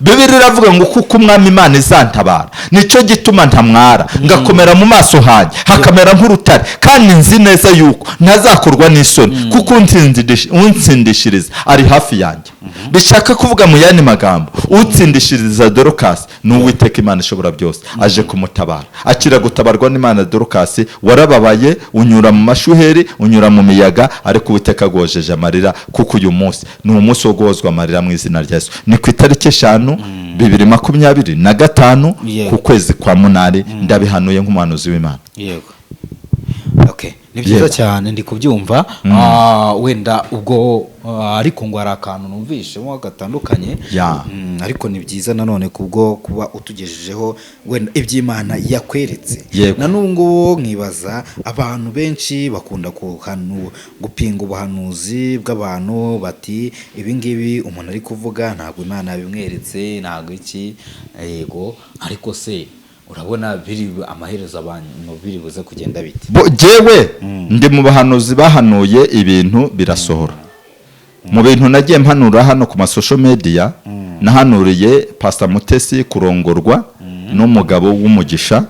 A: Bibiri iravuga ngo kuko Umwami Imana izantabara, nicyo gituma ntamwara, ngakomera mu maso hanjye hakamera nk'urutare, kandi nzi neza yuko ntazakorwa n'isoni, kuko untsindishiriza ari hafi yanjye. Bishaka kuvuga mu yandi magambo, utsindishiriza Dorcas ni Uwiteka Imana ishobora byose, aje kumutabara. Akira gutabarwa n'Imana. Dorcas, warababaye, unyura mu mashuheri, unyura mu miyaga, ariko Uwiteka agojeje amarira, kuko uyu munsi ni umunsi wo guhozwa amarira mu izina rya Yesu. Ni ku itariki 5, 2025, ku kwezi kwa munani. Ndabihanuye nk'umuhanuzi w'Imana.
B: Yego, okay, ni byiza cyane, ndi kubyumva. Wenda ubwo ariko ngo hari akantu numvishemo gatandukanye. Ariko ni byiza nanone kubwo kuba utugejejeho wenda iby'Imana yakweretse. Na n'ubu ngubu nkibaza, abantu benshi bakunda gupinga ubuhanuzi bw'abantu, bati ibi ngibi umuntu ari kuvuga ntabwo Imana yabimweretse, ntabwo iki. Yego, ariko se urabona biri amaherezo abantu biri buze kugenda bite?
A: Bo jyewe ndi mu bahanuzi bahanuye ibintu birasohora. Mu bintu nagiye mpanura hano ku ma social media, nahanuriye Pastor Mutesi kurongorwa n'umugabo w'umugisha,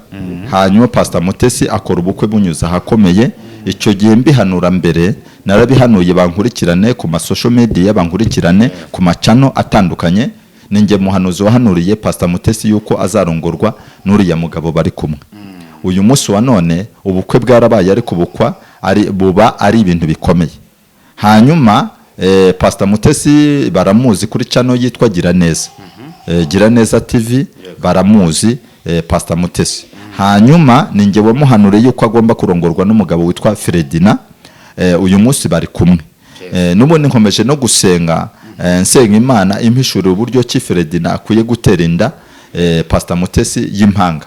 A: hanyuma Pastor Mutesi akora ubukwe bunyuze ahakomeye. Icyo gihe mbihanura mbere, narabihanuye, bankurikirane ku ma social media, bankurikirane ku macano atandukanye. Ninjye muhanuzi wahanuriye Pastor Mutesi yuko azarongorwa n'uriya mugabo bari kumwe uyu munsi wa none. Ubukwe bwarabaye, ariko ubukwa ari buba ari ibintu bikomeye. Hanyuma Pastor Mutesi baramuzi kuri channel yitwa Giraneza, Giraneza TV, baramuzi Pastor Mutesi. Hanyuma ni njye wamuhanuriye yuko agomba kurongorwa n'umugabo witwa Fredina. Uyu munsi bari kumwe. N'ubundi nkomeje no gusenga, nsenga Imana impishurira uburyo ki Fredina akwiye gutera inda Pastor Mutesi y'impanga,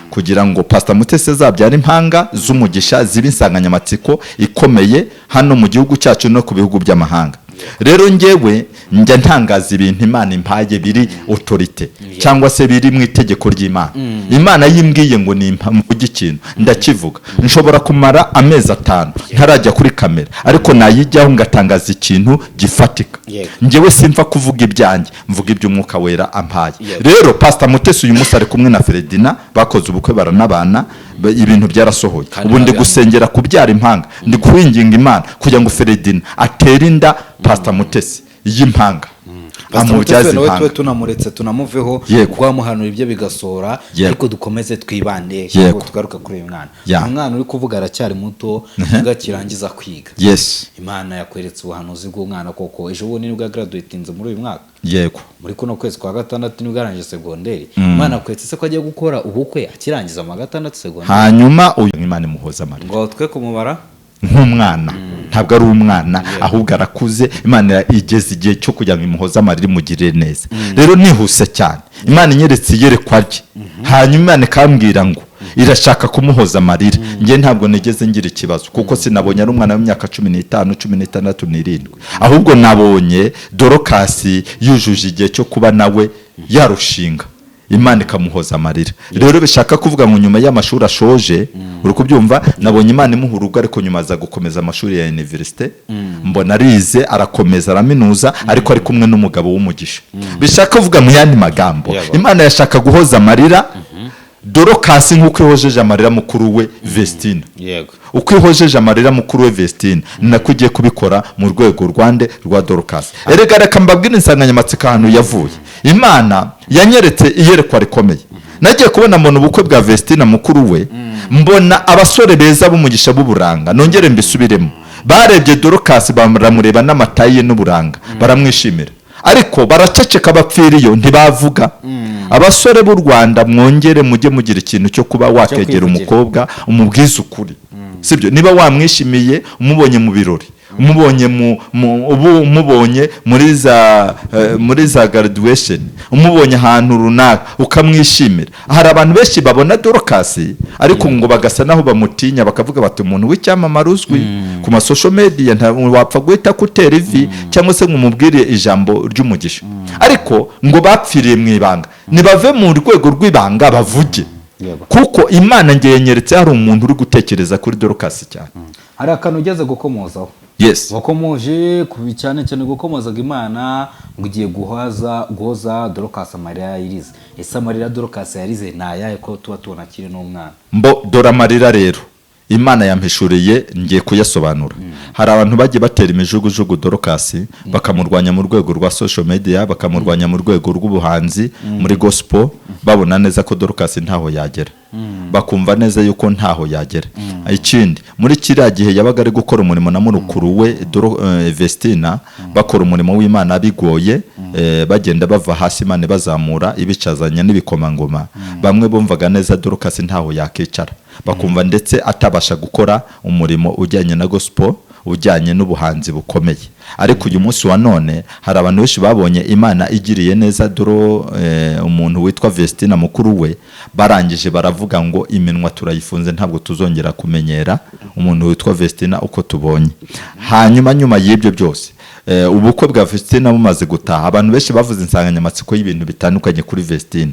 A: kugira ngo Pastor Mutesi azabyare impanga z'umugisha, ziba insanganyamatsiko ikomeye hano mu gihugu cyacu no ku bihugu by'amahanga. Rero njyewe njya ntangaza ibintu Imana impaye biri autorité cyangwa se biri mu itegeko ry'Imana. Imana yimbwiye ngo mvuge ikintu, ndakivuga. Nshobora kumara amezi 5 ntarajya kuri kamera, ariko nayijyaho ngatangaza ikintu gifatika. Njyewe simfa kuvuga ibyanjye, mvuga iby'Umwuka Wera ampaye. Rero Pastor Mutesi uyu munsi ari kumwe na Fredina, bakoze ubukwe, baranabana, ibintu byarasohoye.
B: Kandi
A: Ubu ndi gusengera kubyara impanga, ndi kwinginga Imana kugira ngo Fredina atere inda Pastor Mutesi y'impanga.
B: Pastor
A: Amubyaze
B: Mutesi, nawe
A: impanga.
B: tube tunamuretse, tunamuveho.
A: Yego.
B: Rwamuhanura ibyo bigasohora.
A: Yego.
B: Ariko dukomeze twibande
A: Yego.
B: ngo tugaruka kuri uyu mwana.
A: Ya.
B: Uyu mwana uri kuvuga aracyari muto, nibwo akirangiza kwiga.
A: Yes.
B: Imana yakweretse ubuhanuzi bw'umwana koko. Ejo bundi nibwo yagraduatinze muri uyu mwaka,
A: Yego.
B: muri kuno kwezi kwa gatandatu nibwo yarangije segonderi. Imana yakweretse se ko agiye gukora ubukwe akirangiza mu wa gatandatu segonderi?
A: Hanyuma uyu Imana imuhoza amarira.
B: Ngo twe kumubara
A: Nk'umwana, ntabwo ari umwana, ahubwo arakuze. Imana igeze igihe cyo kugira ngo imuhoze amarira, imugirire neza. Rero nihuse cyane, Imana inyeretse iyerekwa rye, hanyuma Imana ikambwira ngo irashaka kumuhoza amarira, njye ntabwo nigeze ngira ikibazo, kuko sinabonye ari umwana w'imyaka 15, 16 n'irindwi, ahubwo nabonye Dorokasi yujuje igihe cyo kuba nawe yarushinga, Imana ikamuhoza amarira. Rero bishaka kuvuga ngo nyuma y'amashuri ashoje, uri kubyumva, nabonye Imana imuha urugo, ariko nyuma aza gukomeza amashuri ya université. Mbona arize, arakomeza, araminuza, ariko ari kumwe n'umugabo w'umugisha. Bishaka kuvuga mu yandi magambo, Imana yashaka guhoza amarira Dorokasi nk'uko ihojeje amarira mukuru we Vestine. Uko ihojeje amarira mukuru we Vestine, ni nako ugiye kubikora mu rwego rwande rwa Dorokasi. Erega reka mbabwire insanganyamatsiko ahantu yavuye. Imana yanyeretse iyerekwa rikomeye. Nagiye kubona, mbona ubukwe bwa Vestine mukuru we, mbona abasore beza b'umugisha b'uburanga. Nongere mbisubiremo: barebye Dorokasi, baramureba n'amatayi ye n'uburanga, baramwishimira, ariko baraceceka, bapfira iyo, ntibavuga. Abasore b'u Rwanda, mwongere mujye mugira ikintu cyo kuba wakegera
B: kwivugira.
A: umukobwa, umubwize ukuri, sibyo? Niba wamwishimiye, umubonye mu birori, umubonye mu, mu ubu umubonye muri za graduation, umubonye ahantu runaka ukamwishimira. Hari abantu benshi babona Dorokasi, ariko ngo bagasa naho bamutinya, bakavuga bati: "Umuntu w'icyamamare uzwi ku ma social media, nta wapfa guhita kutera ivi cyangwa se ngo umubwire ijambo ry'umugisha." Ariko ngo bapfiriye mu ibanga. Nibave mu rwego rw'ibanga, bavuge, kuko Imana ngiye nyeretse hari umuntu uri gutekereza kuri Dorokasi cyane.
B: Hari akantu ugeze gukomozaho.
A: Yes.
B: Wakomoje ku cyane cyane gukomozaga Imana ngo ugiye guhoza Dorokasi amarira yarize. Ese amarira Dorokasi yarize ni ayahe, ko tuba tubona akiri n'umwana?
A: Mbo dore amarira rero Imana yampishuriye, ngiye kuyasobanura. Hari abantu bagiye batera imijugujugu Dorokasi, bakamurwanya mu rwego rwa social media, bakamurwanya mu rwego rw'ubuhanzi muri gospel, babona neza ko Dorokasi ntaho yagera, bakumva neza yuko ntaho yagera. Ikindi, muri kiriya gihe yabaga ari gukora umurimo na murukuru we Vestina, bakora umurimo w'Imana bigoye, bagenda bava hasi, Imana ibazamura, ibicazanya n'ibikomangoma. Bamwe bumvaga neza Dorokasi ntaho yakicara, bakumva ndetse atabasha gukora umurimo ujyanye na gospel, ujyanye n'ubuhanzi bukomeye. Ariko uyu munsi wa none hari abantu benshi babonye Imana igiriye neza doro umuntu witwa Vestina mukuru we, barangije baravuga ngo: "Iminwa turayifunze, ntabwo tuzongera kumenyera umuntu witwa Vestina uko tubonye." Hanyuma nyuma y'ibyo byose, ubukwe bwa Vestina bumaze gutaha, abantu benshi bavuze insanganyamatsiko y'ibintu bitandukanye kuri Vestina.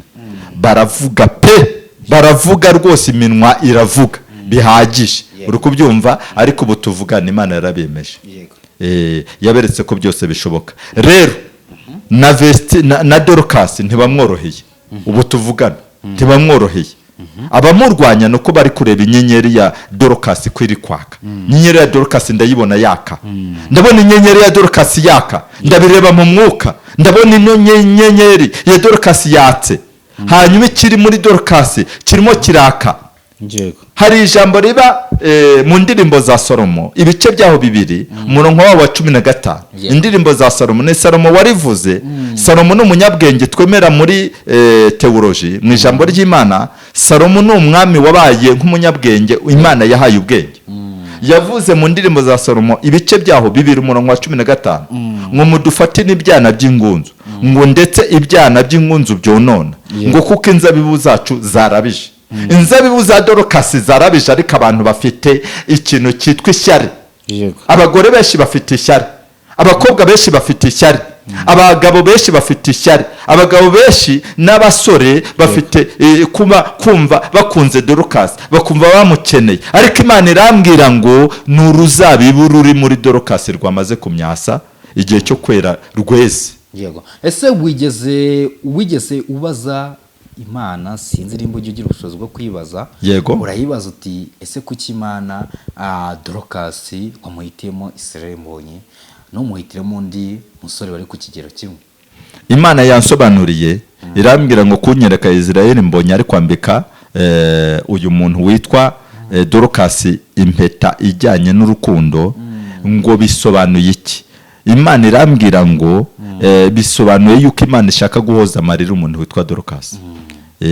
A: Baravuga pe, baravuga rwose, iminwa iravuga bihagije, uri kubyumva? Ariko ubu tuvugana Imana yarabemeje. Yaberetse ko byose bishoboka. Rero na Vesti na Dorokasi ntibamworoheye. Ubu tuvugana ntibamworoheye. Abamurwanya ni uko bari kureba inyenyeri ya Dorokasi ko iri kwaka. Inyenyeri ya Dorokasi ndayibona yaka, ndabona inyenyeri ya Dorokasi yaka, ndabireba mu mwuka, ndabona ino nyenyeri ya Dorokasi yatse. Hanyuma ikiri muri Dorokasi kirimo kiraka. Hari ijambo riba mu Ndirimbo za Salomo, ibice byaho bibiri, umurongo wabo wa 15. Indirimbo za Salomo, ni Salomo warivuze. Salomo ni umunyabwenge twemera muri théologie, mu ijambo ry'Imana. Salomo ni umwami wabaye nk'umunyabwenge Imana yahaye ubwenge. Yavuze mu Ndirimbo za Salomo, ibice byaho bibiri, umurongo wa 15, ngo: "Mudufate n'ibyana by'ingunzu," ngo "ndetse ibyana by'ingunzu byonona," ngo "kuko inzabibu zacu zarabije." Inzabibu za Dorokasi zarabije, ariko abantu bafite ikintu cyitwa ishyari. Abagore benshi bafite ishyari, abakobwa benshi bafite ishyari, abagabo benshi bafite ishyari, abagabo benshi n'abasore bafite kuba kumva bakunze Dorokasi, bakumva bamukeneye. Ariko Imana irambwira ngo ni uruzabibu ruri muri Dorokasi rwamaze kumyasa, igihe cyo kwera rweze.
B: Yego. Ese wigeze ubaza Imana? Sinzi nimba ujya ugira ubushobozi bwo kwibaza.
A: Yego.
B: Urayibaza uti: "Ese kuki Imana Dorokasi wamuhitiyemo Israel Mbonyi, ntumuhitiremo undi musore bari ku kigero kimwe?"
A: Imana yansobanuriye, irambwira ngo kunyereka Israel Mbonye ari kwambika uyu muntu witwa Dorcas impeta ijyanye n'urukundo, ngo bisobanuye iki? Imana irambwira ngo bisobanuye yuko Imana ishaka guhoza amarira umuntu witwa Dorcas.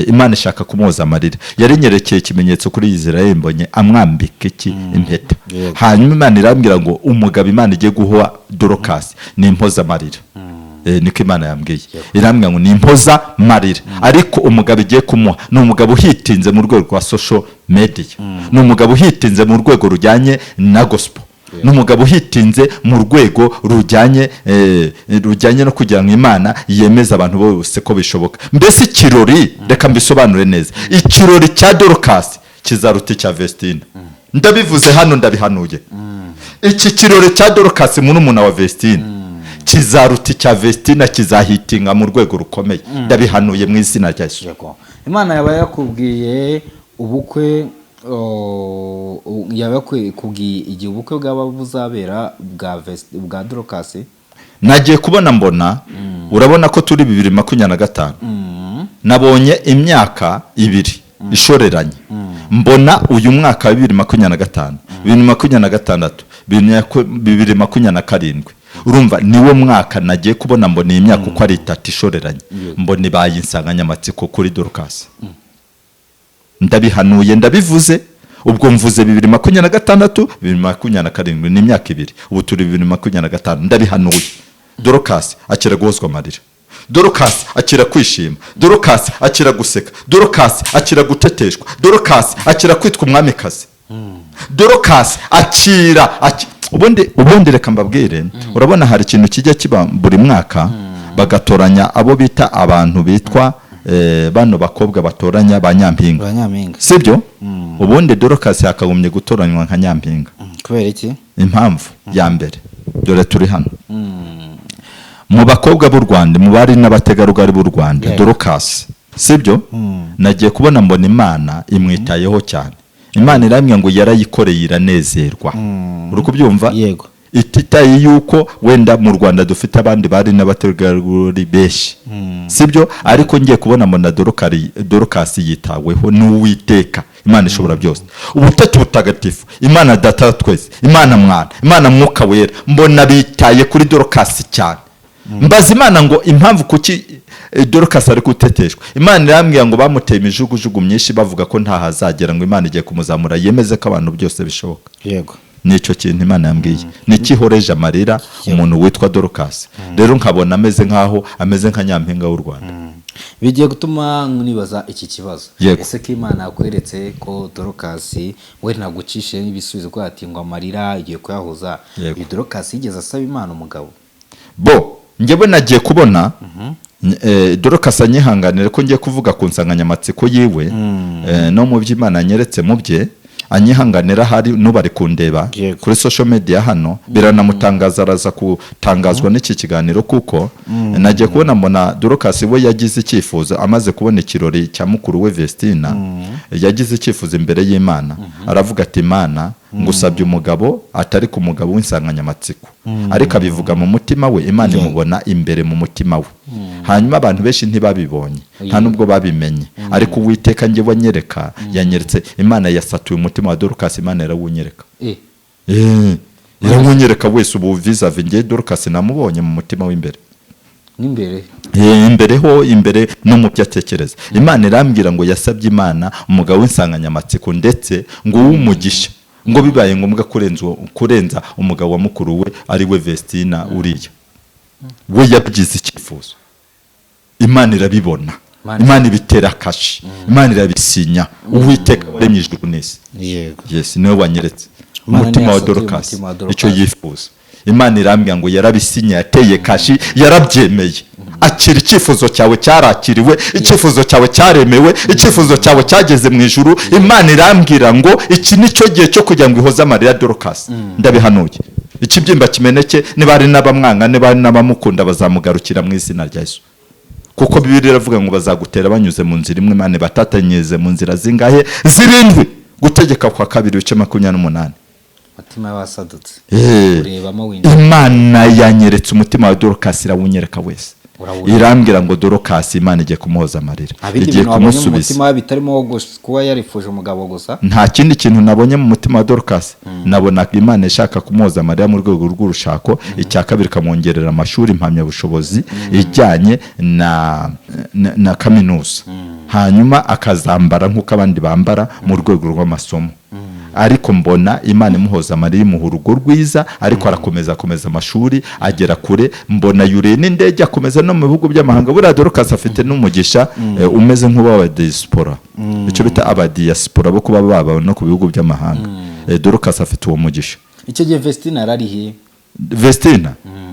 A: Imana ishaka kumuhoza amarira. Yarinyerekeye ikimenyetso kuri Israel Mbonye amwambika iki? Impeta. Hanyuma Imana irambwira ngo umugabo Imana igiye guha Dorcas ni impozamarira. Niko Imana yambwiye, irambwira ngo ni impoza marira, ariko umugabo igiye kumuha ni umugabo uhitinze mu rwego rwa social media, ni umugabo uhitinze mu rwego rujyanye na gospel, ni umugabo uhitinze mu rwego rujyanye no kugira ngo Imana yemeze abantu bose ko bishoboka. Mbese ikirori, reka mbisobanure neza, ikirori cya Dorcas kizaruta icya Vestine. Ndabivuze hano, ndabihanuye. Iki kirori cya Dorcas, murumuna wa Vestine, kizaruta icya Vestina, kizahitinga mu rwego rukomeye. Ndabihanuye mu izina rya Yesu.
B: Yego. Imana yaba yakubwiye ubukwe, oh, yaba yakubwiye igihe ubukwe bwaba buzabera bwa Dorcas?
A: Nagiye kubona mbona, urabona ko turi 2025, nabonye imyaka 2 ishoreranye. Mbona uyu mwaka wa 2025, 2026, 2027. Urumva niwo mwaka nagiye kubona mbona iyi myaka uko ari itatu ishoreranye, mbona ibaye insanganyamatsiko kuri Dorcas. Ndabihanuye, ndabivuze. Ubwo mvuze 2026, 2027, ni imyaka 2. Ubu turi 2025. Ndabihanuye, Dorcas akira guhozwa amarira, Dorcas akira kwishima, Dorcas akira guseka, Dorcas akira guteteshwa, Dorcas akira kwitwa umwamikazi, Dorcas akira ubundi reka mbabwire. Urabona hari ikintu kijya kiba buri mwaka, bagatoranya abo bita abantu bitwa bano bakobwa batoranya ba nyampinga.
B: Ba nyampinga.
A: Sibyo? Ubundi Dorcas yakagombye gutoranywa nka nyampinga.
B: Kubera iki?
A: Impamvu ya mbere, dore turi hano mu bakobwa b'u Rwanda, mu bari n'abategarugori b'u Rwanda, Dorcas, sibyo? Nagiye kubona mbona Imana imwitayeho cyane. Imana irambwira ngo yarayikoreye iranezerwa. Uri kubyumva?
B: Yego.
A: Ititaye yuko wenda mu Rwanda dufite abandi bari n'abategarugori benshi, sibyo? Ariko ngiye kubona mbona Dorcas yitaweho n'Uwiteka Imana ishobora byose, Ubutatu Butagatifu, Imana Data twese, Imana Mwana, Imana Mwuka Wera. Mbona bitaye kuri Dorcas cyane. Mbaza Imana ngo impamvu kuki Dorcas ari guteteshwa? Imana irambwira ngo bamuteye imijugujugu myinshi bavuga ko ntahazagera, ngo Imana igiye kumuzamura yemeze ko abantu byose bishoboka. Nicyo kintu Imana yambwiye, nikihoreje amarira umuntu witwa Dorcas. Rero nkabona ameze nkaho ameze nka nyampinga w'u Rwanda.
B: Bigiye gutuma nibaza iki kibazo.
A: Yego.
B: Ese ko Imana yakweretse ko Dorcas we ntagucishe ibisubizo ko ati ngo amarira igiye kuyahoza, uyu Dorcas yigeze asaba Imana umugabo?
A: Bo njyewe nagiye kubona Dorcas anyihanganire ko ngiye kuvuga ku nsanganyamatsiko yiwe no mu byo Imana anyeretse mu bye. Anyihanganira, hari n'ubari kundeba kuri social media hano, biranamutangaza, araza gutangazwa n'iki kiganiro, kuko nagiye kubona mbona Dorcas we yagize icyifuzo amaze kubona ikirori cya mukuru we Vestina. Yagize icyifuzo imbere y'Imana, aravuga ati: "Imana, ngusabye umugabo," atari ku mugabo w'insanganyamatsiko, ariko abivuga mu mutima we. Imana imubona imbere mu mutima we. Hanyuma abantu benshi ntibabibonye, nta nubwo babimenye, ariko Uwiteka njye anyereka, yanyeretse Imana yasatuye umutima wa Dorcas, Imana irawunyereka. Irawunyereka wese. Ubu vis-à-vis njye Dorcas namubonye mu mutima w'imbere.
B: N'imbere?
A: Imbere ho, imbere no mu byo atekereza. Imana irambwira ngo yasabye Imana umugabo w'insanganyamatsiko, ndetse ngo uw'umugisha, ngo bibaye ngombwa kurenza umugabo wa mukuru we, ari we Vestina uriya. We yabigize icyifuzo, Imana irabibona. Imana ibitera akashi, Imana irabisinya. Uwiteka waremye ijuru n'isi, yes, niwe wanyeretse
B: Imana
A: umutima wa
B: ntiyasatuye
A: Dorcas.
B: umutima wa Dorcas.
A: Icyo yifuza, Imana irambwira ngo yarabisinye, yateye kashi, yarabyemeye. Akira, icyifuzo cyawe cyarakiriwe, icyifuzo cyawe cyaremewe, icyifuzo cyawe cyageze mu ijuru. Imana irambwira ngo iki ni cyo gihe cyo kugira ngo ihoze amarira ya Dorcas. Ndabihanuye, ikibyimba kimeneke. Niba hari n'abamwanga, niba hari n'abamukunda, bazamugarukira mu izina rya Yesu, kuko Bibiliya iravuga ngo bazagutera banyuze mu nzira imwe, Imana batatanyirize mu nzira zingahe? Zirindwi. Gutegeka kwa Kabiri, ibice 28.
B: Umutima wasadutse, urebamo winjira.
A: Imana yanyeretse umutima wa Dorcas, irawunyereka wese.
B: Urawureba.
A: Irambwira ngo Dorokasi Imana igiye kumuhoza amarira,
B: Nta bindi
A: igiye
B: bintu wabonye mu
A: kumusubiza.
B: mutima bitarimo kuba yarifuje umugabo gusa?
A: Nta kindi kintu nabonye mu mutima wa Dorokasi. Nabonaga Imana ishaka kumuhoza amarira mu rwego rw'urushako, icya kabiri ikamwongerera amashuri, impamyabushobozi ijyanye na kaminuza, hanyuma akazambara nk'uko abandi bambara mu rwego rw'amasomo. Ariko mbona Imana imuhoza amarira, imuha urugo rwiza, ariko arakomeza, akomeza amashuri, agera kure. Mbona yuriye n'indege, akomeza no mu bihugu by'amahanga. Buriya Dorokasi afite n'umugisha umeze nk'uw'abadiaspora, icyo bita abadiaspora bo kuba baba no ku bihugu by'amahanga. Dorokasi afite uwo mugisha.
B: Icyo gihe Vestina yarari he?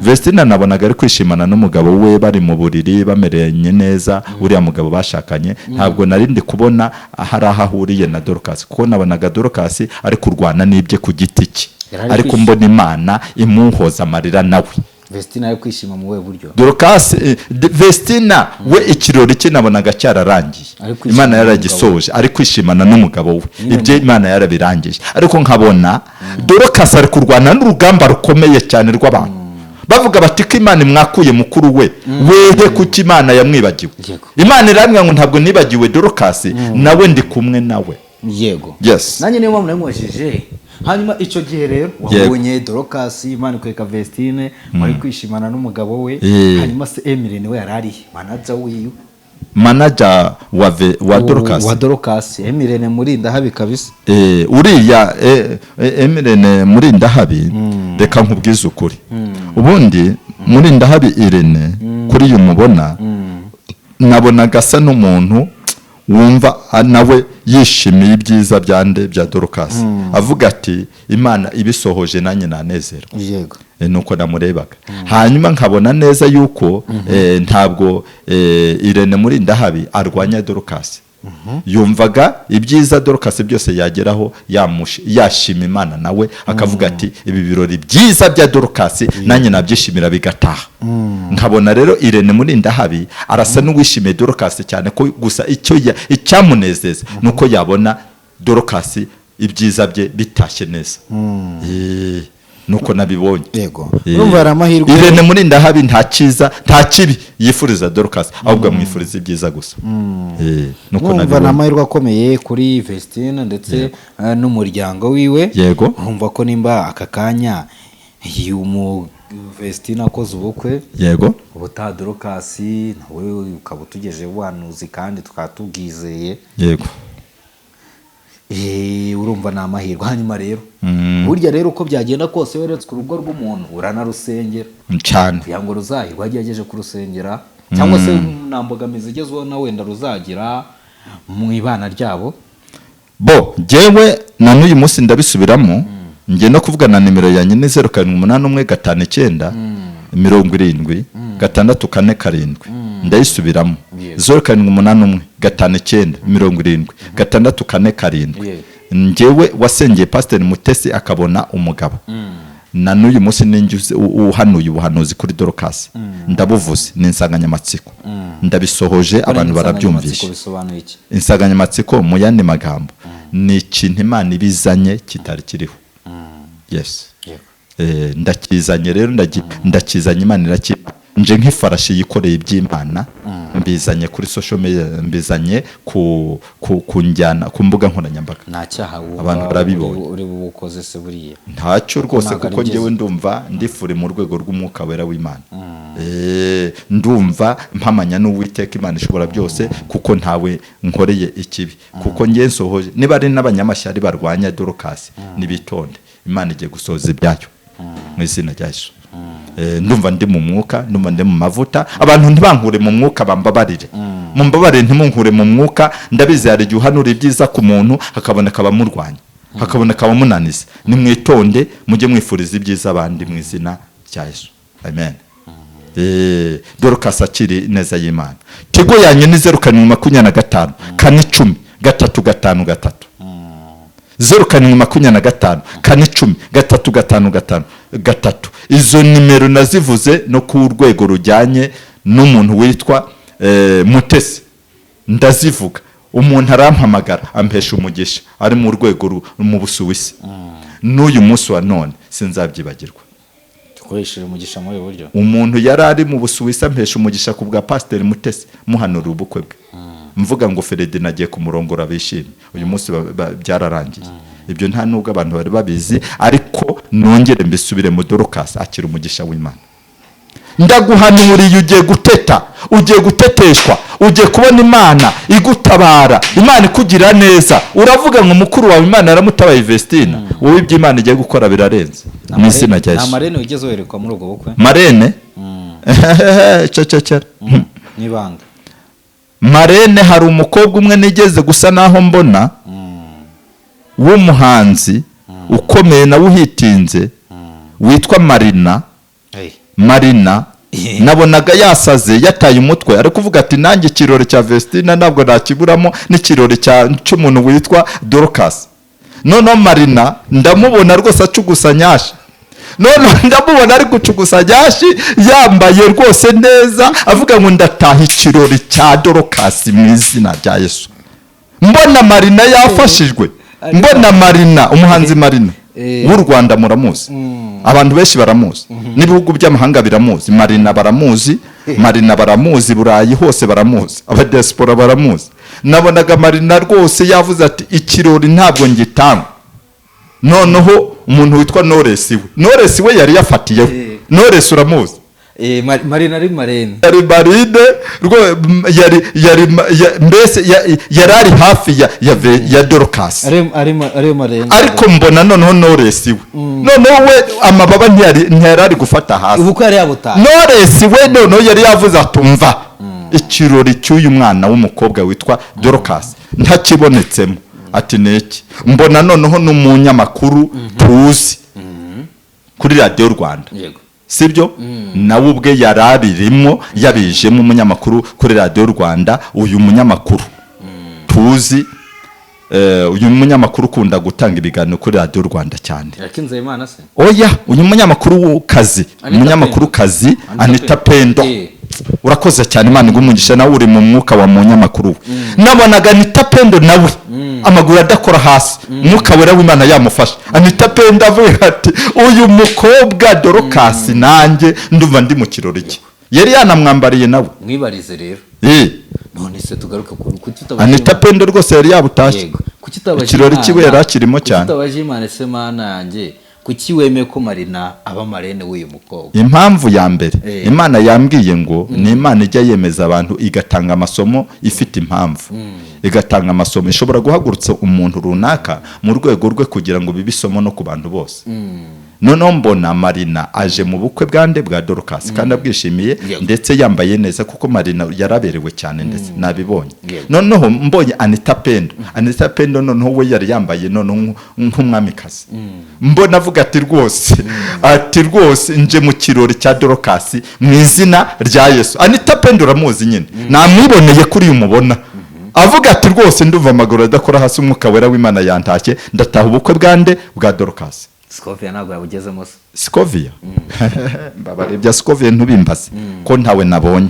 A: Vestina nabonaga ari kwishimana n'umugabo we, bari mu buriri, bameranye neza, uriya mugabo bashakanye. Ntabwo nari ndi kubona hari aho ahuriye na Dorokasi, kuko nabonaga Dorokasi ari kurwana n'ibye ku giti cye.
B: Yari ari
A: Ariko
B: kwishima.
A: mbona Imana imuhoza amarira nawe.
B: Vestina ari kwishima mu buhe buryo?
A: Dorokasi, Vestina we ikirori cye nabonaga cyararangiye.
B: Ari kwishimana.
A: Imana yaragisoje, ari kwishimana n'umugabo we.
B: Nyine.
A: Ibyo Imana yarabirangije, ariko nkabona Dorokasi ari kurwana n'urugamba rukomeye cyane rw'abantu bavuga bati ko Imana imwakuye mukuru we, wehe kuki Imana yamwibagiwe? Imana irambwira ngo ntabwo nibagiwe Dorokasi, nawe ndi kumwe nawe. Yes.
B: Nanjye niyo mpamvu namubajije. Hanyuma icyo gihe rero wabonye Dorokasi, Imana ikwereka Vestine wari kwishimana n'umugabo we. Hanyuma se Emile niwe yari arihe, manager wiwe?
A: Manager wa Dorokasi?
B: Wa Dorokasi, Emirene Murindahabi kabisa.
A: Uriya Emirene Murindahabi, reka nkubwize ukuri, ubundi Murindahabi Irene kuri uyu mubona, nabonaga asa n'umuntu wumva nawe yishimiye ibyiza bya nde? Bya Dorokasi, avuga ati Imana ibisohoje nanjye nanezerwa. Nuko namurebaga, hanyuma nkabona neza yuko ntabwo Irene Murindahabi arwanya Dorokasi. Yumvaga ibyiza Dorokasi byose yageraho yashima Imana, nawe akavuga ati ibi birori byiza bya Dorokasi nanjye nabyishimira bigataha. Nkabona rero Irene Murindahabi arasa n'uwishimiye Dorokasi cyane, ko gusa icyo icyamunezeza ni uko yabona Dorokasi ibyiza bye bitashye neza. Nuko nabibonye.
B: Urumva hari amahirwe.
A: Irene Murindahabi nta cyiza, nta kibi yifuriza Dorokasi, ahubwo amwifuriza ibyiza gusa. Nuko
B: Urumva ni
A: nabibonye.
B: amahirwe akomeye kuri Vestine ndetse n'umuryango wiwe. Urumva ko nimba aka kanya uyu mu Vestine akoze ubukwe, ubutaha Dorokasi nawe ukaba utugejeje ubuhanuzi kandi tukaba tubwizeye. Urumva ni amahirwe. Hanyuma rero, burya rero uko byagenda kose, weretswe urugo rw'umuntu uranarusengera
A: Cyane.
B: kugira ngo ruzahirwe. Wagerageje kurusengera, cyangwa se nta mbogamizi igezweho na wenda ruzagira mu ibana ryabo?
A: Bo jyewe na n'uyu munsi ndabisubiramo, njye no kuvuga na nimero yanjye ni 07815970 647. Ndayisubiramo: 07815970 647. Njyewe wasengeye Pasiteri Mutesi akabona umugabo, na n'uyu munsi ninjye uhanuye ubuhanuzi kuri Dorokasi. Ndabuvuze, ni insanganyamatsiko, ndabisohoje, abantu barabyumvishe.
B: Bisobanuye iki?
A: Insanganyamatsiko mu yandi magambo ni ikintu Imana ibizanye kitari kiriho, yes. Ndakizanye rero, ndakizanye, Imana irakimpa, nje nk'ifarashi yikoreye iby'Imana, mbizanye kuri social media, mbizanye ku njyana ku mbuga nkoranyambaga.
B: Nta cyaha wumva
A: Abantu barabibonye.
B: uri bukoze se buriya?
A: Ntacyo rwose,
B: Ntabwo ari
A: kuko
B: byiza.
A: njyewe ndumva ndifuri mu rwego rw'umwuka wera w'Imana. Ndumva mpamanya n'Uwiteka Imana ishobora byose, kuko ntawe nkoreye ikibi, kuko njye nsohoje. Niba ari n'abanyamashyari barwanya Dorokasi, nibitonde, Imana igiye gusohoza ibyayo mu izina rya Yesu. Ndumva ndi mu mwuka, ndumva ndi mu mavuta. Abantu ntibankure mu mwuka, bambabarire, mumbabarire, ntimunkure mu mwuka. Ndabizi, hari igihe uhanura ibyiza ku muntu hakaboneka abamurwanya, hakaboneka abamunaniza. Nimwitonde, mujye mwifuriza ibyiza abandi mu izina rya Yesu, amen. Dorokasi akiri neza y'Imana. Tigo yanyu ni 0725 410 353, 0725 410 355 3. Izo nimero nazivuze no ku rwego rujyanye n'umuntu witwa Mutesi, ndazivuga, umuntu arampamagara ampesha umugisha ari mu rwego mu Busuwisi. N'uyu munsi wa none sinzabyibagirwa.
B: Gukoresheje umugisha muri ubu buryo.
A: Umuntu yari ari mu Busuwisi ampesha umugisha ku bwa Pasiteri Mutesi, muhanura ubukwe bwe, mvuga ngo Ferdinand agiye kumurongora bishimye uyu munsi, byararangiye. Ibyo nta nubwo abantu bari babizi, ariko nongere mbisubire mu: Dorcas, akira umugisha w'Imana. Ndaguhanuriye, ugiye guteta, ugiye guteteshwa, ugiye kubona Imana igutabara, Imana ikugira neza. Uravuga ngo mukuru wawe Imana yaramutabaye Vestina, wowe ibyo Imana igiye gukora birarenze mu izina rya
B: Nta
A: Yesu.
B: Marraine wigeze werekwa muri ubwo bukwe?
A: Marraine? Cecekera.
B: N'ibanga.
A: Marraine, hari umukobwa umwe nigeze gusa naho mbona w'umuhanzi ukomeye nawe uhitinze witwa Marina.
B: Hey.
A: Marina nabonaga yasaze, yataye umutwe, ari kuvuga ati: "Nanjye ikirori cya Vestina ntabwo nakiburamo, n'ikirori cy'umuntu witwa Dorcas." Noneho Marina ndamubona rwose acugusa nyashi, noneho ndamubona ari gucugusa nyashi, yambaye rwose neza, avuga ngo: "Ndataha ikirori cya Dorcas mu izina rya Yesu." Mbona Marina yafashijwe, mbona Marina, umuhanzi Marina w'u Rwanda, muramuzi, abantu benshi baramuzi, n'ibihugu by'amahanga biramuzi. Marina baramuzi, Marina baramuzi, Burayi hose baramuzi, abadiaspora baramuzi. Nabonaga Marina rwose yavuze ati: "Ikirori ntabwo ngitanga." Noneho umuntu witwa Knowless, we Knowless we yari yafatiyeho. Knowless uramuzi?
B: Marina ari marraine.
A: Yari marraine yari mbese yari ari hafi ya Dorcas.
B: Ari marraine.
A: Ariko mbona noneho Knowless we, noneho we amababa ntiyari ari gufata hasi.
B: Ubukwe yari yabutaye.
A: Knowless we noneho yari yavuze atumva ikirori cy'uyu mwana w'umukobwa witwa Dorcas ntakibonetsemo, ati: "Niki?" Mbona noneho n'umunyamakuru tuzi kuri Radiyo Rwanda, sibyo, nawe ubwe yari abirimo, yabijemo, umunyamakuru kuri Radiyo Rwanda, uyu munyamakuru tuzi, uyu munyamakuru ukunda gutanga ibiganiro kuri Radiyo Rwanda cyane.
B: Yakinze Imana se?
A: Oya, uyu munyamakuru kazi,
B: Anita
A: umunyamakuru
B: Pendo.
A: kazi.
B: Anita
A: Anita
B: Pendo.
A: Pendo. Urakoze cyane, Imana iguhe umugisha, nawe uri mu mwuka wa munyamakuru we. Nabonaga Anita Pendo nawe amaguru adakora hasi, umwuka wera w'Imana yamufasha. Anita Pendo avuga ati: "Uyu mukobwa Dorcas nanjye ndumva ndi mu kirori cye." Yari yanamwambariye nawe.
B: Mwibarize rero. None se tugaruke ku kuki utabaje
A: Anita
B: Imana?
A: Pendo rwose yari yabutashye.
B: Yego, kuki utabaje
A: Ikirori
B: Imana?
A: kiwe yari akirimo
B: Kuki
A: cyane.
B: utabaje Imana ese Mana yanjye, kuki wemeye ko Marina aba marraine w'uyu mukobwa?
A: Impamvu ya mbere, Imana yambwiye ngo ni Imana ijya yemeza abantu, igatanga amasomo ifite impamvu, igatanga amasomo. Ishobora guhagurutsa umuntu runaka mu rwego rwe kugira ngo bibe isomo no ku bantu bose. Noneho mbona Marina aje mu bukwe bwande? Bwa Dorcas, kandi abwishimiye, ndetse yambaye neza, kuko Marina yaraberewe cyane, ndetse nabibonye. Noneho mbonye Anita Pendo, Anita Pendo noneho we yari yambaye noneho nk'umwamikazi. Mbona avuga ati: "Rwose," ati: "rwose nje mu kirori cya Dorcas mu izina rya Yesu." Anita Pendo uramuzi nyine, namwiboneye kuri uyu mubona avuga ati: "Rwose ndumva amaguru adakora hasi, umwuka wera w'Imana yantashye, ndataha ubukwe bwande? Bwa Dorcas."
B: Scovia ntabwo yabugezemo se?
A: Scovia, mbabare, ibya Scovia ntubimbaze ko ntawe nabonye.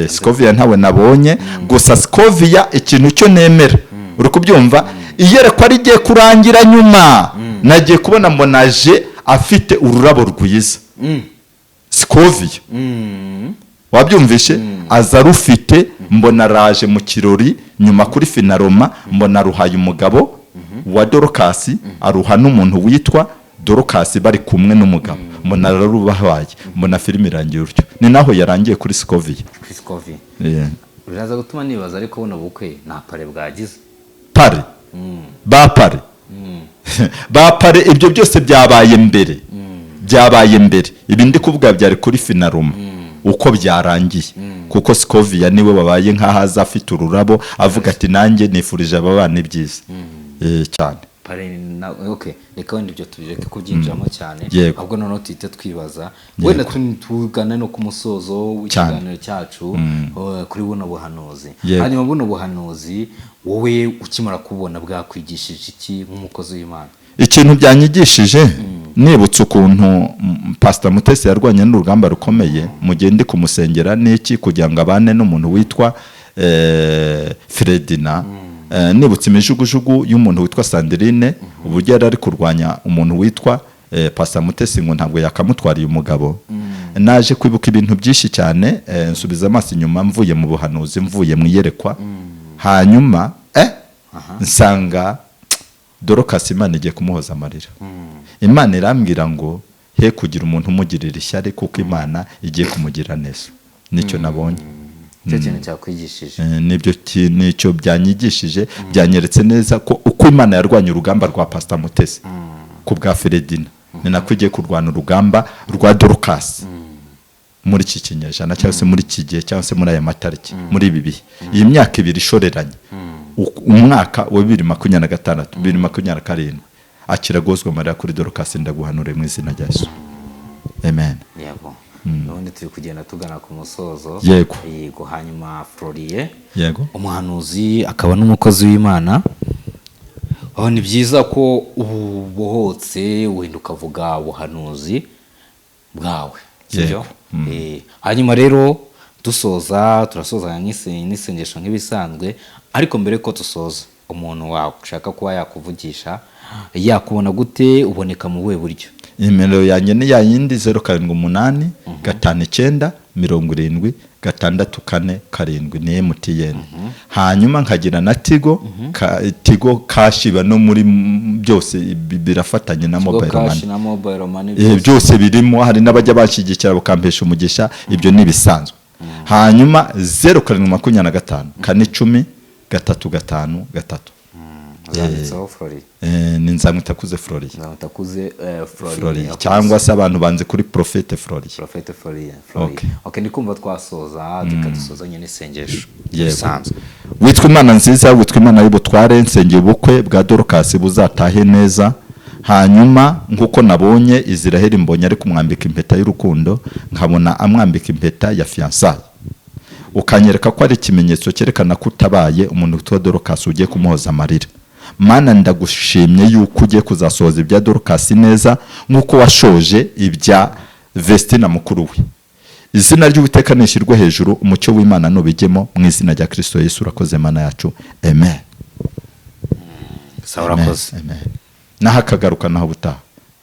A: Scovia ntawe nabonye. Gusa Scovia, ikintu cyo nemera, uri kubyumva, iyerekwa rigiye kurangira, nyuma nagiye kubona mbona aje afite ururabo rwiza. Scovia, wabyumvishe, aza rufite, mbona araje mu kirori nyuma kuri finalement, mbona aruhaye umugabo wa Dorcas, aruha n'umuntu witwa Dorcas bari kumwe n'umugabo, mbona ararubahaye. Mbona filime irangiye utyo, ni naho yarangiye kuri Scovia.
B: Kuri Scovia.
A: Yeah.
B: Biraza gutuma nibaza, ariko buno bukwe nta parrain bwagize?
A: Parrain, ba parrain, ba parrain, ibyo byose byabaye mbere, byabaye mbere. Ibi ndi kuvuga byari kuri finalement uko byarangiye, kuko Scovia niwe wabaye nk'aho aza afite ururabo, avuga ati: "Nanjye nifurije aba bana ibyiza." Cyane.
B: Parrain na, okay, reka wenda ibyo tubireke kubyinjiramo cyane. Ahubwo noneho tuhite twibaza wenda tugane no ku musozo w'ikiganiro cyacu, kuri buno buhanuzi. Hanyuma buno buhanuzi wowe ukimara kubona bwakwigishije iki nk'umukozi w'Imana?
A: Ikintu byanyigishije, nibutse ukuntu Pastor Mutesi yarwanye n'urugamba rukomeye mu gihe ndi kumusengera n'iki kugira ngo abane n'umuntu witwa Fredina. Nibutse imijugujugu y'umuntu witwa Sandrine, uburyo yari ari kurwanya umuntu witwa Pastor Mutesi ngo ntabwo yakamutwariye umugabo. Naje kwibuka ibintu byinshi cyane, nsubiza amaso inyuma, mvuye mu buhanuzi, mvuye mu iyerekwa, hanyuma nsanga Dorcas Imana igiye kumuhoza amarira. Imana irambwira ngo he kugira umuntu umugirira ishyari, kuko Imana igiye kumugira neza. Nicyo nabonye.
B: Icyo kintu cyakwigishije?
A: Nibyo, nicyo byanyigishije. Byanyeretse neza ko uko Imana yarwanye urugamba rwa Pastor Mutesi ku bwa Feredina, ni nako igiye kurwana urugamba rwa Dorcas muri iki kinyejana, cyangwa se muri iki gihe, cyangwa se muri aya matariki, muri ibi bihe, iyi myaka 2 ishoreranye, umwaka wa 2026, 2027. Akiragozwa amarira kuri Dorcas, ndaguhanure mu izina rya Yesu, amen.
B: Yego, ubundi turi kugenda tugana ku musozo.
A: Yego.
B: Yego, hanyuma Floriye,
A: Yego.
B: umuhanuzi akaba n'umukozi w'Imana. Oh, ni byiza ko ubohotse wenda ukavuga ubuhanuzi bwawe, sibyo?
A: Yego.
B: Hanyuma rero dusoza, turasozanya n'isengesho nk'ibisanzwe. Ariko mbere ko dusoza, umuntu washaka kuba yakuvugisha yakubona gute? Uboneka mu buhe buryo?
A: Nimero yanjye ni ya yindi, 0785970647, ni MTN. Hanyuma nkagira na Tigo, Tigo Cash iba no muri byose, birafatanye na
B: Tigo
A: mobile
B: Cash
A: money.
B: Na mobile money.
A: Byose birimo. Hari n'abajya banshyigikira bakampesha umugisha, ibyo ni ibisanzwe. Hanyuma 0725 410 353.
B: Zanditseho Flori?
A: Ni Nzamwitakuze Floriye.
B: Nzamwitakuze Flori.
A: Floriye, cyangwa se abantu banze kuri Prophète Floriye.
B: Prophète Floriye, Floriye.
A: Okay.
B: Okay, ndi kumva twasoza, reka dusozanye n'isengesho
A: Yego.
B: bisanzwe.
A: Witwa Imana nziza, witwa Imana y'ubutware, nsengeye ubukwe bwa Dorcas buzatahe neza. Hanyuma nk'uko nabonye Israel Mbonye ari kumwambika impeta y'urukundo, nkabona amwambika impeta ya fiançailles, ukanyereka ko ari ikimenyetso cyerekana ko utabaye umuntu witwa Dorcas, ugiye kumuhoza amarira. Mana, ndagushimye yuko ugiye kuzasohoza ibya Dorcas neza nk'uko washoje ibya Vestina mukuru we. Izina ry'Uwiteka nishyirwe hejuru, umucyo w'Imana nubijyemo, mu izina rya Kristo Yesu. Urakoze Mana yacu, amen.
B: Sawa, urakoze.
A: Amen. Naho akagaruka, naho ubutaha.